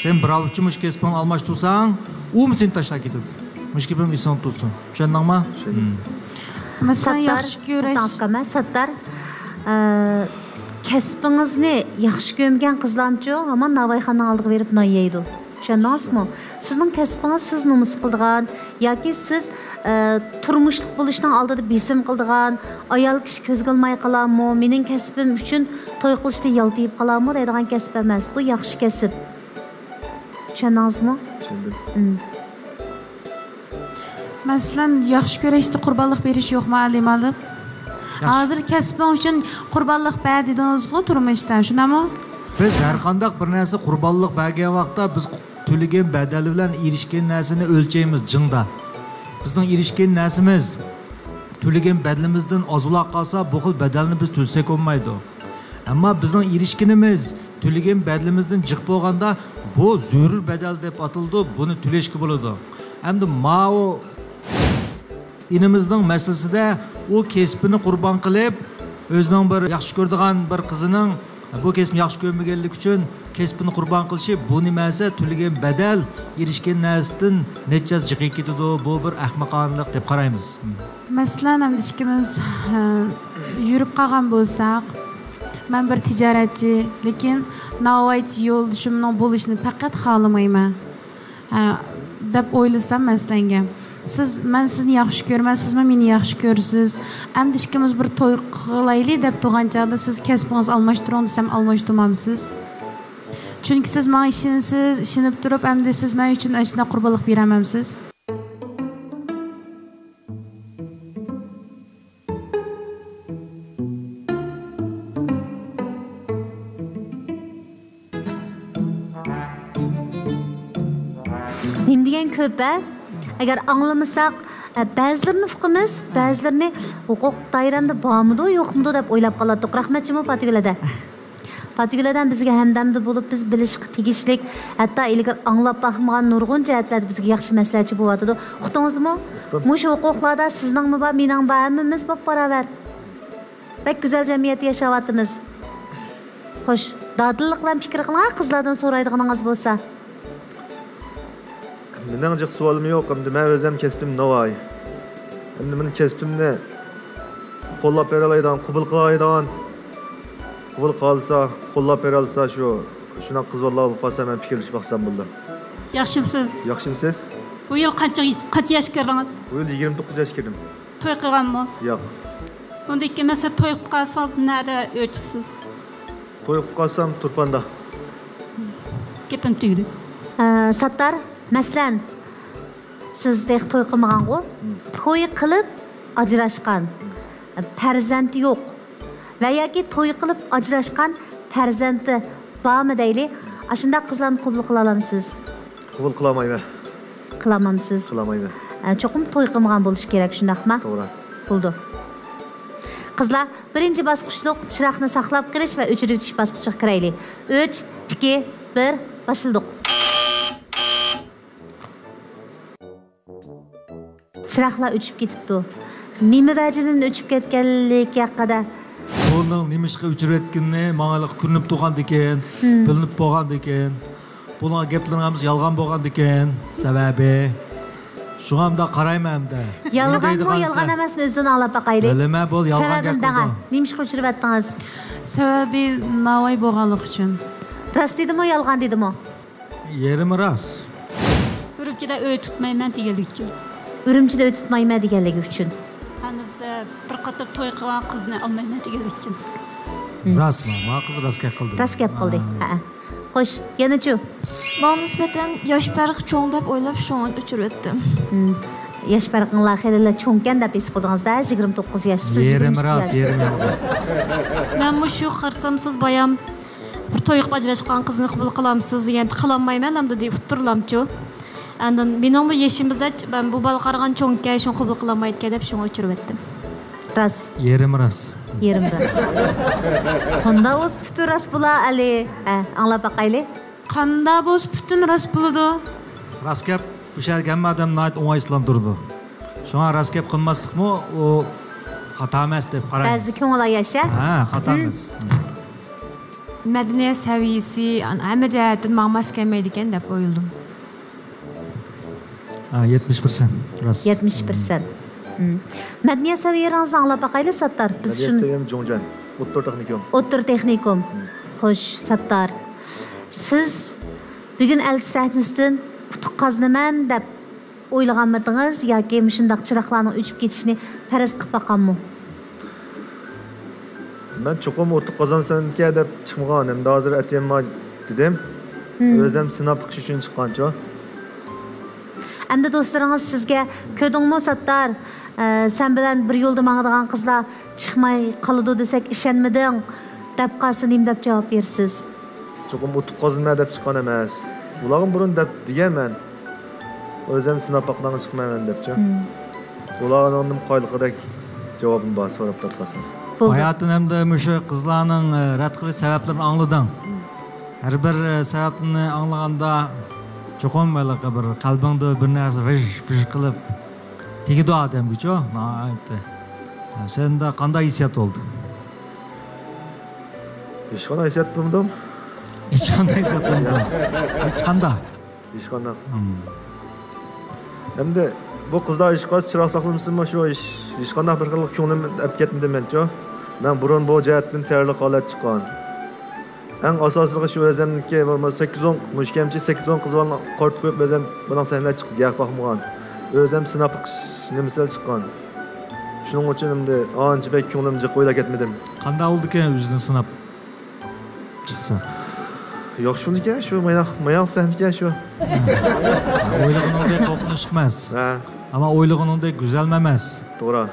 سەن بىراۋ ئۈچۈن مۇشۇ كەسپىڭنى ئالماشتۇرساڭ، ئۇمۇ سېنى تاشلاپ كېتىدۇ. مۇشۇ گېپىم ئېسىڭدە تۇرسۇن. چۈشەندىڭما؟ چۈشەندىم. مم. مەسىلەن، ساتتار، ياخشى كۆرۈش. توختاڭ ئۇكام، ساتتار، ئە، كەسپىڭىزنى ياخشى كۆرمىگەن قىزلارمۇچۇ ھامان ناۋايخانىنىڭ ئالدىغا بېرىپ نان يەيدۇ. چۈشەندىڭىزمۇ؟ سىزنىڭ كەسپىڭىز سىز نومۇس قىلىدىغان ياكى سىز، ئە، تۇرمۇشلۇق بولۇشنىڭ ئالدىدا بېسىم قىلىدىغان، ئايال كىشى كۆزگە ئىلماي قالارمۇ، مېنىڭ كەسپىم ئۈچۈن توي قىلىشتىن يالتىيىپ قالارمۇ دەيدىغان كەسىپ ئەمەس. بۇ ياخشى كەسىپ. چۈشەندىڭىزمۇ؟ چۈشەندىم. مم. مەسىلەن، ياخشى كۆرۈشتە قۇربانلىق بېرىش يوقمۇ، ئەلى مالىم؟ ياخشى. ھازىر كەسپىڭ ئۈچۈن قۇربانلىق بەر دېدىڭىزغۇ تۇرمۇشتا، شۇنداقمۇ؟ بىز ھەر قانداق بىر نەرسە قۇربانلىق بەرگەن ۋاقىتتا، بىز تۆلىگەن بەدەل بىلەن ئېرىشكەن نەرسىنى ئۆلچەيمىز جىڭدا. بىزنىڭ ئېرىشكەن نەرسىمىز تۆلىگەن بەدىلىمىزدىن ئازراق قالسا، بۇ خىل بەدەلنى بىز تۆلىسەك بولمايدۇ. ئەمما بىزنىڭ ئېرىشكىنىمىز تۆلىگەن بەدىلىمىزدىن جىق بولغاندا، بۇ زۆرۈر بەدەل دەپ ئاتىلىدۇ، بۇنى تۆلەشكە بولىدۇ. ئەمدى ماۋۇ ئىنىمىزنىڭ مەسىلىسىدە ئۇ كەسپىنى قۇربان قىلىپ، ئۆزىنىڭ بىر ياخشى كۆرىدىغان بىر قىزىنىڭ بۇ كەسپىنى ياخشى كۆرمىگەنلىكى ئۈچۈن كەسپىنى قۇربان قىلىشى، بۇ نېمە دېسە، تۆلىگەن بەدەل، ئېرىشكەن نەرسىدىن نەچچە ھەسسە جىقىيىپ كېتىدۇ. بۇ بىر ئەخمىقانىلىق دەپ قارايمىز. مەسىلەن، ئەمدى ئىككىمىز، ھە، يۈرۈپ قالغان بولساق، مەن بىر تىجارەتچى، لېكىن ناۋايچى يولدىشىمنىڭ بولۇشىنى پەقەت خالىمايمەن. ھە، دەپ ئويلىسام مەسىلەنگە، سىز، مەن سىزنى ياخشى كۆرىمەن، سىزمۇ مېنى ياخشى كۆرىسىز. ئەمدى ئىككىمىز بىر توي قىلايلى دەپ تۇرغان چاغدا، سىز كەسپىڭىز ئالماشتۇرۇڭ دېسەم، ئالماشتۇرمامسىز؟ چۈنكى سىز ماڭا ئىشىنىسىز، ئىشىنىپ تۇرۇپ، ئەمدى سىز مەن ئۈچۈن ئاشۇنداق قۇربانلىق بېرەلمەمسىز؟ نېمە دېگەن كۆپ، ھە؟ ئەگەر ئاڭلىمىساق، ئە، بەزىلىرىنى ئۇقىمىز، بەزىلىرىنى ھوقۇق دائىرەمدە بارمىدۇ، يوقمىدۇ دەپ ئويلاپ قالاتتۇق. رەھمەت جۇمۇ پاتىگۈل ھەدە. پاتىگۈل ھەدەم بىزگە ھەمدەمدە بولۇپ، بىز بىلىشقا تېگىشلىك، ھەتتا ئىلگىرى ئاڭلاپ باقمىغان نۇرغۇن جەھەتلەردە بىزگە ياخشى مەسلىھەتچى بولۇۋاتىدۇ. ئۇقتىڭىزمۇ؟ ئۇقتۇم. مۇشۇ ھوقۇقلاردا سىزنىڭمۇ بار، مېنىڭ بار، ھەممىمىز باپباراۋەر. بەك گۈزەل جەمئىيەتتە ياشاۋاتىمىز. خوش، دادىللىق بىلەن پىكىر قىلىڭ، قىزلاردىن سورايدىغىنىڭىز بولسا. مېنىڭ جىق سوئالىم يوق، ئەمدى مەن ئۆزۈم كەسپىم ناۋاي. ئەمدى مېنىڭ كەسپىمنى قوللاپ بېرەلەيدىغان، قوبۇل قىلالايدىغان، قوبۇل قىلالىسا، قوللاپ بېرەلىسا، شۇ، شۇنداق قىز بالىلار بولۇپ قالسا، مەن پىكىرلىشىپ باقسام بولدى. ياخشىمسىز؟ ياخشىمسىز؟ بۇ يىل قانچە، قانچە ياشقا كىردىڭىز؟ بۇ يىل يىگىرمە توققۇز ياشقا كىردىم. توي قىلغانمۇ؟ ياق. ئۇندىن كېيىن مەسىلەن، توي قىلىپ قالسىڭىز، نەدە ئۆتىسىز؟ توي قىلىپ قالسام، تۇرپاندا. گېپىم تۈگىدى. ئە، ساتتار، مەسىلەن، سىز تېخى توي قىلمىغانغۇ؟ مم. توي قىلىپ ئاجراشقان، پەرزەنتى يوق ۋە ياكى توي قىلىپ ئاجراشقان پەرزەنتى بارمۇ دەيلى؟ ئاشۇنداق قىزلارنى قوبۇل قىلالامسىز؟ قوبۇل قىلالمايمەن. قىلالمامسىز؟ قىلالمايمەن. ئە، چوقۇم توي قىلمىغان بولۇشى كېرەك، شۇنداقما؟ توغرا. بولىدۇ. قىزلار، بىرىنچى باسقۇچلۇق چىراغنى ساقلاپ قېلىش ۋە ئۆچۈرۈۋېتىش باسقۇچىغا كىرەيلى. ئۈچ، ئىككى، بىر، باشلىدۇق. چىراغلار ئۆچۈپ كېتىپتۇ. نېمە ۋەجىدىن ئۆچۈپ كەتكەنلىكى ھەققىدە؟ بۇنىڭ نېمىشقا ئۆچۈرۈۋەتكىنى ماڭا كۆرۈنۈپ تۇرغاندىكىن، مم، بىلىنىپ بولغاندىكىن، بۇنىڭ گەپلىرىنىڭ ھەممىسى يالغان بولغاندىكىن، سەۋەبى. شۇڭا مۇنداق قارايمەن ئەمدى. يالغانمۇ، يالغان ئەمەسمۇ، ئۆزىدىن ئاڭلاپ باقايلى. بىلىمەن، بۇ يالغان گەپ قىلدى. سەۋەبىنى دەڭە. نېمىشقا ئۆچۈرۈۋەتتىڭىز؟ سەۋەبى ناۋاي بولغانلىقى ئۈچۈن. راست دېدىمۇ، يالغان دېدىمۇ؟ يېرىمى راست. ئۈرۈمچىدە ئۆي تۇتمايمەن دېگەنلىكى ئۈچۈن. ئۈرۈمچىدە ئۆي تۇتمايمەن دېگەنلىكى ئۈچۈن. ھەنۇزدە بىر قاتار توي قىلغان قىزنى ئالمايمەن دېگەنلىكى ئۈچۈن. مم. راست، ما، ما قىز راست گەپ قىلدى. راست گەپ قىلدى. ھە. ھەئە. خوش، يەنىچۇ؟ ماڭا نىسبەتەن ياش پەرقى چوڭ دەپ ئويلاپ، شۇڭا ئۆچۈرۈۋەتتىم. مم. ياش پەرقىڭلار خېلىلا چوڭكەن دەپ ھېس قىلدىڭىز-دە، يىگىرمە توققۇز ياش. سىز يېرىمى يىگىرمە ئىككى راست، ياش. يېرىمى يالغان. مەنمۇ شۇ قارىسامسىز بايام بىر توي قىلىپ ئاجراشقان قىزنى قوبۇل قىلامسىز دېگەندە، قىلالمايمەن ئەمدى دېدى، ئۇتتۇرلامچۇ. ئاندىن مېنىڭمۇ يېشىم زاچ، مەن بۇ بالا قارىغان چوڭكەن، شۇڭا قوبۇل قىلالمايدىكەن دەپ شۇڭا ئۆچۈرۈۋەتتىم. راست. يېرىمى راست. يېرىم راست. قاندا بولسا پۈتۈن راست بولا، ئەلى. ھە، ئاڭلاپ باقايلى. قاندا بولسا پۈتۈن راست بولىدۇ. راست گەپ، بۇ شەھەردىكى ھەممە ئادەم ناھايىتى ئوڭايسىزلانتۇرىدۇ. شۇڭا راست گەپ قىلماسلىقمۇ ئۇ خاتا ئەمەس دەپ قارايمىز. بەزىدە كۆڭۈل ئاياش، ھە؟ ھە، خاتا ئەمەس. مەدەنىيەت سەۋىيىسى، ھەممە جەھەتتىن ماڭا ماس كەلمەيدىكەن دەپ ئويلىدىم. ھە، يەتمىش پىرسەنت راست. يەتمىش پىرسەنت. مەدەنىيەت سەۋىيەڭىزنى ئاڭلاپ باقايلى، ساتتار. بىز مەدەنىيەت شۇنى سەۋىيەم جۇڭجەن، ئوتتۇرا تېخنىكوم. ئوتتۇرا تېخنىكوم. خوش، ساتتار. سىز بۈگۈن ئەلچى سەھنىسىدىن ئۇتۇق قازىنىمەن دەپ ئويلىغانمىدىڭىز ياكى مۇشۇنداق چىراغلارنىڭ ئۆچۈپ كېتىشىنى پەرەز قىلىپ باققانمۇ؟ مەن چوقۇم ئۇتۇق قازانسامكەن دەپ چىقمىغان، ئەمدى ھازىر ئەتىيەنلا دېدىم. ئۆزۈم سىناپ بېقىش ئۈچۈن چىققانچۇ. ئەمدى دوستلىرىڭىز سىزگە، «كۆردۈڭمۇ، ساتتار، ئە، سەن بىلەن بىر يولدا ماڭىدىغان قىزلار چىقماي قالىدۇ دېسەك ئىشەنمىدىڭ» دەپ قالسا، نېمە دەپ جاۋاب بېرىسىز؟ چوقۇم ئۇتۇق قازىنىمەن دەپ چىققان ئەمەس. ئۇلارغىمۇ بۇرۇن دەپ دېگەنمەن. ئۆزۈم سىناپ باقىدىغان چىقمايمەن دەپچۇ. ئۇلارنىڭ نېمە قايلىقىدەك جاۋابىم بار، سوراپ تاپقانسەن. بولدى. ھاياتىن ئەمدى مۇشۇ قىزلارنىڭ، ئە، رەت قىلىش سەۋەبلىرىنى ئاڭلىدىڭ. ھەر بىر، ئە، سەۋەبنى ئاڭلىغاندا چوقۇم ھېلىقى بىر قەلبىڭدە بىر نەرسە ۋىژ، ۋىژ قىلىپ تېگىدۇ ئادەمگىچۇ، ناھايىتى. سەندە قانداق ھېسسىيات بولدى؟ ھېچقانداق ھېسسىيات بولمىدىم. ھېچقانداق ھېسسىيات بولمىدىم. ھېچقانداق. ھېچقانداق. ئەمدى بۇ قىزلار ھېچقايسى چىراغ ساقلىمىسىمۇ، شۇ ھېچ، ھېچقانداق بىر خىل كۆڭلۈم ئەپ كەتمىدى مەنچۇ. مەن بۇرۇن بۇ جەھەتتىن تەرلىك ھالەت چىققان. ئەڭ ئاساسلىقى شۇ ئۆزەمنىڭكى بولمىسا سەككىز ئون، مۇشۇ كەمچە سەككىز ئون قىز بالىنى قارىتىپ قويۇپ، ئۆزەم بۇنىڭ سەھنىلەر چىقىپ گەپ باقمىغان. ئۆزەم سىناپ بېقىش نېمىسىلا چىققان. شۇنىڭ ئۈچۈن ئەمدى ئانچە بەك كۆڭلۈم جىق ئويلاپ كەتمىدىم. قانداق بولىدىكەن ئۆزىنى سىناپ چىقسا؟ ياخشى بولىدىكەن شۇ، ماياق، ماياق سەھنىكەن شۇ. ئويلىغىنىڭدەك قورقۇنچلۇق ئەمەس. ھە. ئەمما ئويلىغىنىڭدەك گۈزەلمۇ ئەمەس. توغرا.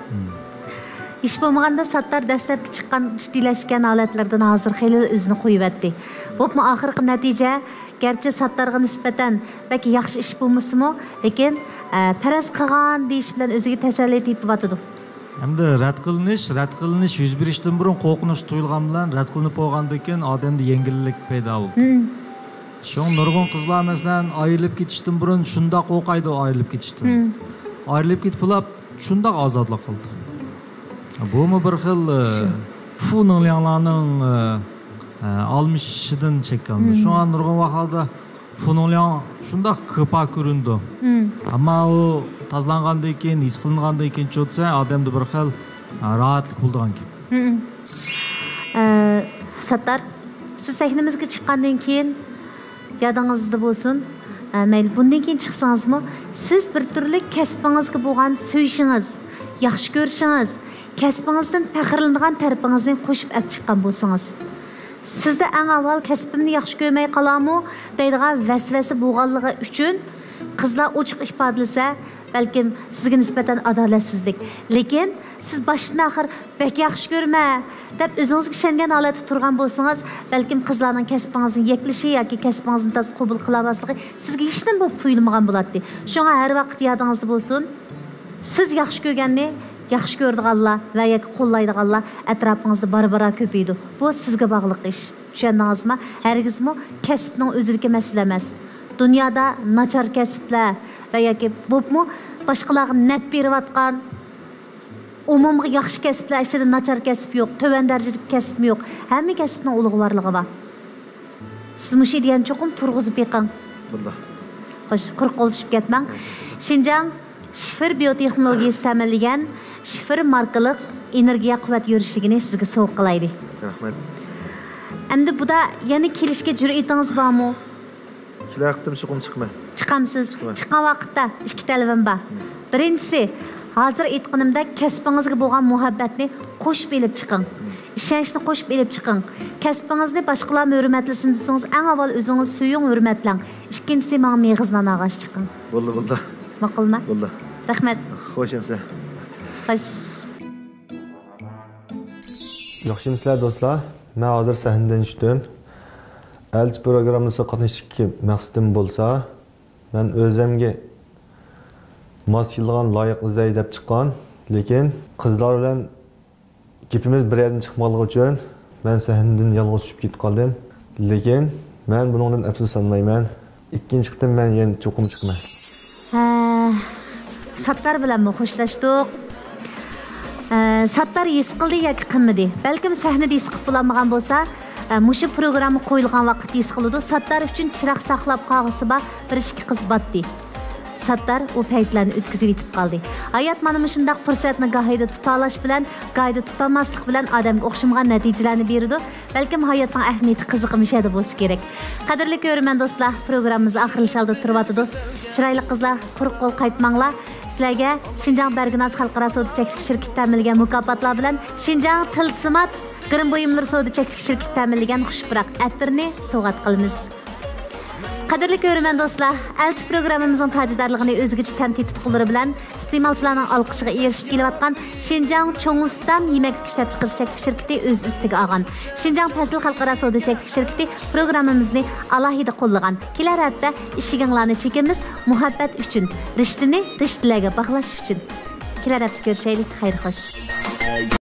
ھېچ بولمىغاندا ساتتار دەسلەپكى چىققان جىددىيلەشكەن ھالەتلىرىدىن ھازىر خېلىلا ئۆزىنى قويۇۋەتتى. بولۇپمۇ ئاخىرقى نەتىجە، گەرچە ساتتارغا نىسبەتەن بەك ياخشى ئىش بولمىسىمۇ، لېكىن، ئە، پەرەز قىلغان دېيىش بىلەن ئۆزىگە تەسەللى تېپىۋاتىدۇ. ئەمدى رەت قىلىنىش، رەت قىلىنىش يۈز بېرىشتىن بۇرۇن قورقۇنچ تۇيۇلغان بىلەن رەت قىلىنىپ بولغاندىن كېيىن ئادەمدە يەڭگىللىك پەيدا بولىدۇ. شۇڭا نۇرغۇن قىزلار، مەسىلەن، ئايرىلىپ كېتىشتىن بۇرۇن شۇنداق قورقايدۇ، ئايرىلىپ كېتىشتىن. ئايرىلىپ كېتىپ بولۇپ شۇنداق ئازادلىق قىلدى. بۇمۇ بىر خىل، ئە، فۇنىڭلياڭلارنىڭ، ئە، ئە، ئالمىشىشىدىن شەكىللىنىدۇ. شۇڭا نۇرغۇن ۋاقىتلاردا فۇنىڭلياڭ شۇنداق كىپا كۆرۈنىدۇ. ئەمما ئۇ تازىلانغاندىن كېيىن، ھېس قىلىنغاندىن كېيىن چوتسە ئادەمدە بىر خىل، ئە، راھەتلىك بولىدىغان گەپ. ئە، ساتتار، سىز سەھنىمىزگە چىققاندىن كېيىن يادىڭىزدا بولسۇن. ئە، مەيلى، بۇندىن كېيىن چىقسىڭىزمۇ، سىز بىر تۈرلۈك كەسپىڭىزگە بولغان سۆيۈشىڭىز، ياخشى كۆرۈشىڭىز، كەسپىڭىزدىن پەخىرلىنىدىغان تەرىپىڭىزنى قوشۇپ ئەپ چىققان بولسىڭىز. سىزدە ئەڭ ئاۋۋال كەسپىمنى ياخشى كۆرمەي قالامۇ دەيدىغان ۋەسۋەسە بولغانلىقى ئۈچۈن قىزلار ئوچۇق ئىپادىلىسە، بەلكىم سىزگە نىسبەتەن ئادالەتسىزلىك. لېكىن سىز باشتىن ئاخىر بەك ياخشى كۆرمە دەپ ئۆزىڭىزگە ئىشەنگەن ھالەتتە تۇرغان بولسىڭىز، بەلكىم قىزلارنىڭ كەسپىڭىزنى يەكلىشى ياكى كەسپىڭىزنى تازا قوبۇل قىلالماسلىقى سىزگە ھېچنېمە بولۇپ تۇيۇلمىغان بولاتتى. شۇڭا ھەر ۋاقىت يادىڭىزدا بولسۇن، سىز ياخشى كۆرگەننى ياخشى كۆرىدىغانلار ۋە ياكى قوللايدىغانلار ئەتراپىڭىزدا بارا-بارا كۆپىيىدۇ. بۇ سىزگە باغلىق ئىش. چۈشەندىڭىزمۇ؟ ھەرگىزمۇ كەسىپنىڭ ئۆزىدىكى مەسىلە ئەمەس. دۇنيادا ناچار كەسىپلەر ۋە ياكى بولۇپمۇ باشقىلارغا نەپ بېرىۋاتقان، ئومۇمغا ياخشى كەسىپلەر ئىچىدە ناچار كەسىپ يوق، تۆۋەن دەرىجىلىك كەسىپمۇ يوق. ھەممە كەسىپنىڭ ئۇلۇغۋارلىقى بار. سىز مۇشۇ ئىدىيەنى چوقۇم تۇرغۇزۇپ بېقىڭ. بولدى. خوش، قۇرۇق قول چۈشۈپ كەتمەڭ. شىنجاڭ شىفېر بىيوتېخنولوگىيىسى تەمىنلىگەن شىفېر ماركىلىق ئېنېرگىيە قۇۋۋەت يۈرۈشلۈكىنى سىزگە سوۋغا قىلايلى. رەھمەت. ئەمدى بۇدا يەنە كېلىشكە جۈرئىتىڭىز بارمۇ؟ كېلەر قېتىم چوقۇم چىقىمەن. چىقامسىز؟ چىقىمەن. چىققان ۋاقىتتا ئىككى تەلىپىم بار. بىرىنچىسى، ھازىر ئېيتقىنىمدەك كەسپىڭىزگە بولغان مۇھەببەتنى قوشۇپ ئېلىپ چىقىڭ. ئىشەنچنى قوشۇپ ئېلىپ چىقىڭ. كەسپىڭىزنى باشقىلارمۇ ھۆرمەتلىسۇن دېسىڭىز، ئەڭ ئاۋۋال ئۆزىڭىز سۆيۈڭ، ھۆرمەتلەڭ. ئىككىنچىسى، ماڭا مېغىز نان ئالغاچ چىقىڭ. بولدى، بولدى. ماقۇلمۇ؟ بولدى. رەھمەت. خوش ئەمىسە. خوش. ياخشىمۇسىلەر دوستلار؟ مەن ھازىر سەھنىدىن چۈشتۈم. ئەلچى پروگراممىسىغا قاتنىشىشتىكى مەقسىتىم بولسا، مەن ئۆزۈمگە ماس كېلىدىغان لايىق ئىزدەي دەپ چىققان، لېكىن قىزلار بىلەن گېپىمىز بىر يەردىن چىقمىغانلىقى ئۈچۈن مەن سەھنىدىن يالغۇز چۈشۈپ كېتىپ قالدىم. لېكىن مەن بۇنىڭدىن ئەپسۇسلانمايمەن. ئىككىنچى قېتىم مەن يەنە چوقۇم چىقىمەن. ھە، ساتتار بىلەنمۇ خوشلاشتۇق. ھە، ساتتار ھېس قىلدى ياكى قىلمىدى؟ بەلكىم سەھنىدە ھېس قىلىپ بولالمىغان بولسا، ھە، مۇشۇ پروگرامما قويۇلغان ۋاقىتتا ھېس قىلىدۇ. ساتتار ئۈچۈن چىراغ ساقلاپ قالغۇسى بار بىر ئىككى قىز باتتى. ساتتار ئۇ پەيتلەرنى ئۆتكۈزۈپ يېتىپ قالدى. ھايات مانا مۇشۇنداق پۇرسەتنى گاھىدا تۇتالاش بىلەن، گاھىدا تۇتالماسلىق بىلەن ئادەمگە ئوخشىمىغان نەتىجىلەرنى بېرىدۇ. بەلكىم ھاياتنىڭ ئەھمىيىتى قىزىقى مۇشۇ يەردە بولسا كېرەك. قەدىرلىك كۆرۈرمەن دوستلار، پروگراممىمىز ئاخىرلىشالدى تۇرۇۋاتىدۇ. چىرايلىق قىزلار، قۇرۇق قول قايتماڭلار. سىلەرگە شىنجاڭ بەرگىناز خەلقئارا سودا چەكلىك شىركىتى تەمىنلىگەن مۇكاپاتلار بىلەن شىنجاڭ تىلسىمات گىرىم بۇيۇملىرى سودا چەكلىك شىركىتى تەمىنلىگەن خۇش پۇراق ئەتىرنى سوۋغات قىلىمىز. قەدىرلىك كۆرۈرمەن دوستلار، ئەلچى پروگراممىمىزنىڭ تاجىدارلىقىنى ئۆزگىچە تەم تېتىتقۇلىرى بىلەن ئىستېمالچىلارنىڭ ئالقىشىغا ئېرىشىپ كېلىۋاتقان شىنجاڭ چوڭ ئۇستام يېمەكلىك ئىشلەپچىقىرىش چەكلىك شىركىتى ئۆز ئۈستىگە ئالغان شىنجاڭ پەسىل خەلقئارا سودا چەكلىك شىركىتى پروگراممىمىزنى ئالاھىدە قوللىغان. كېلەر ھەپتە ئىشىكىڭلارنى چېكىمىز، مۇھەببەت ئۈچۈن، رىشتىنى رىشتىلەرگە باغلاش ئۈچۈن. كېلەر ھەپتە كۆرۈشەيلى، خەير خوش.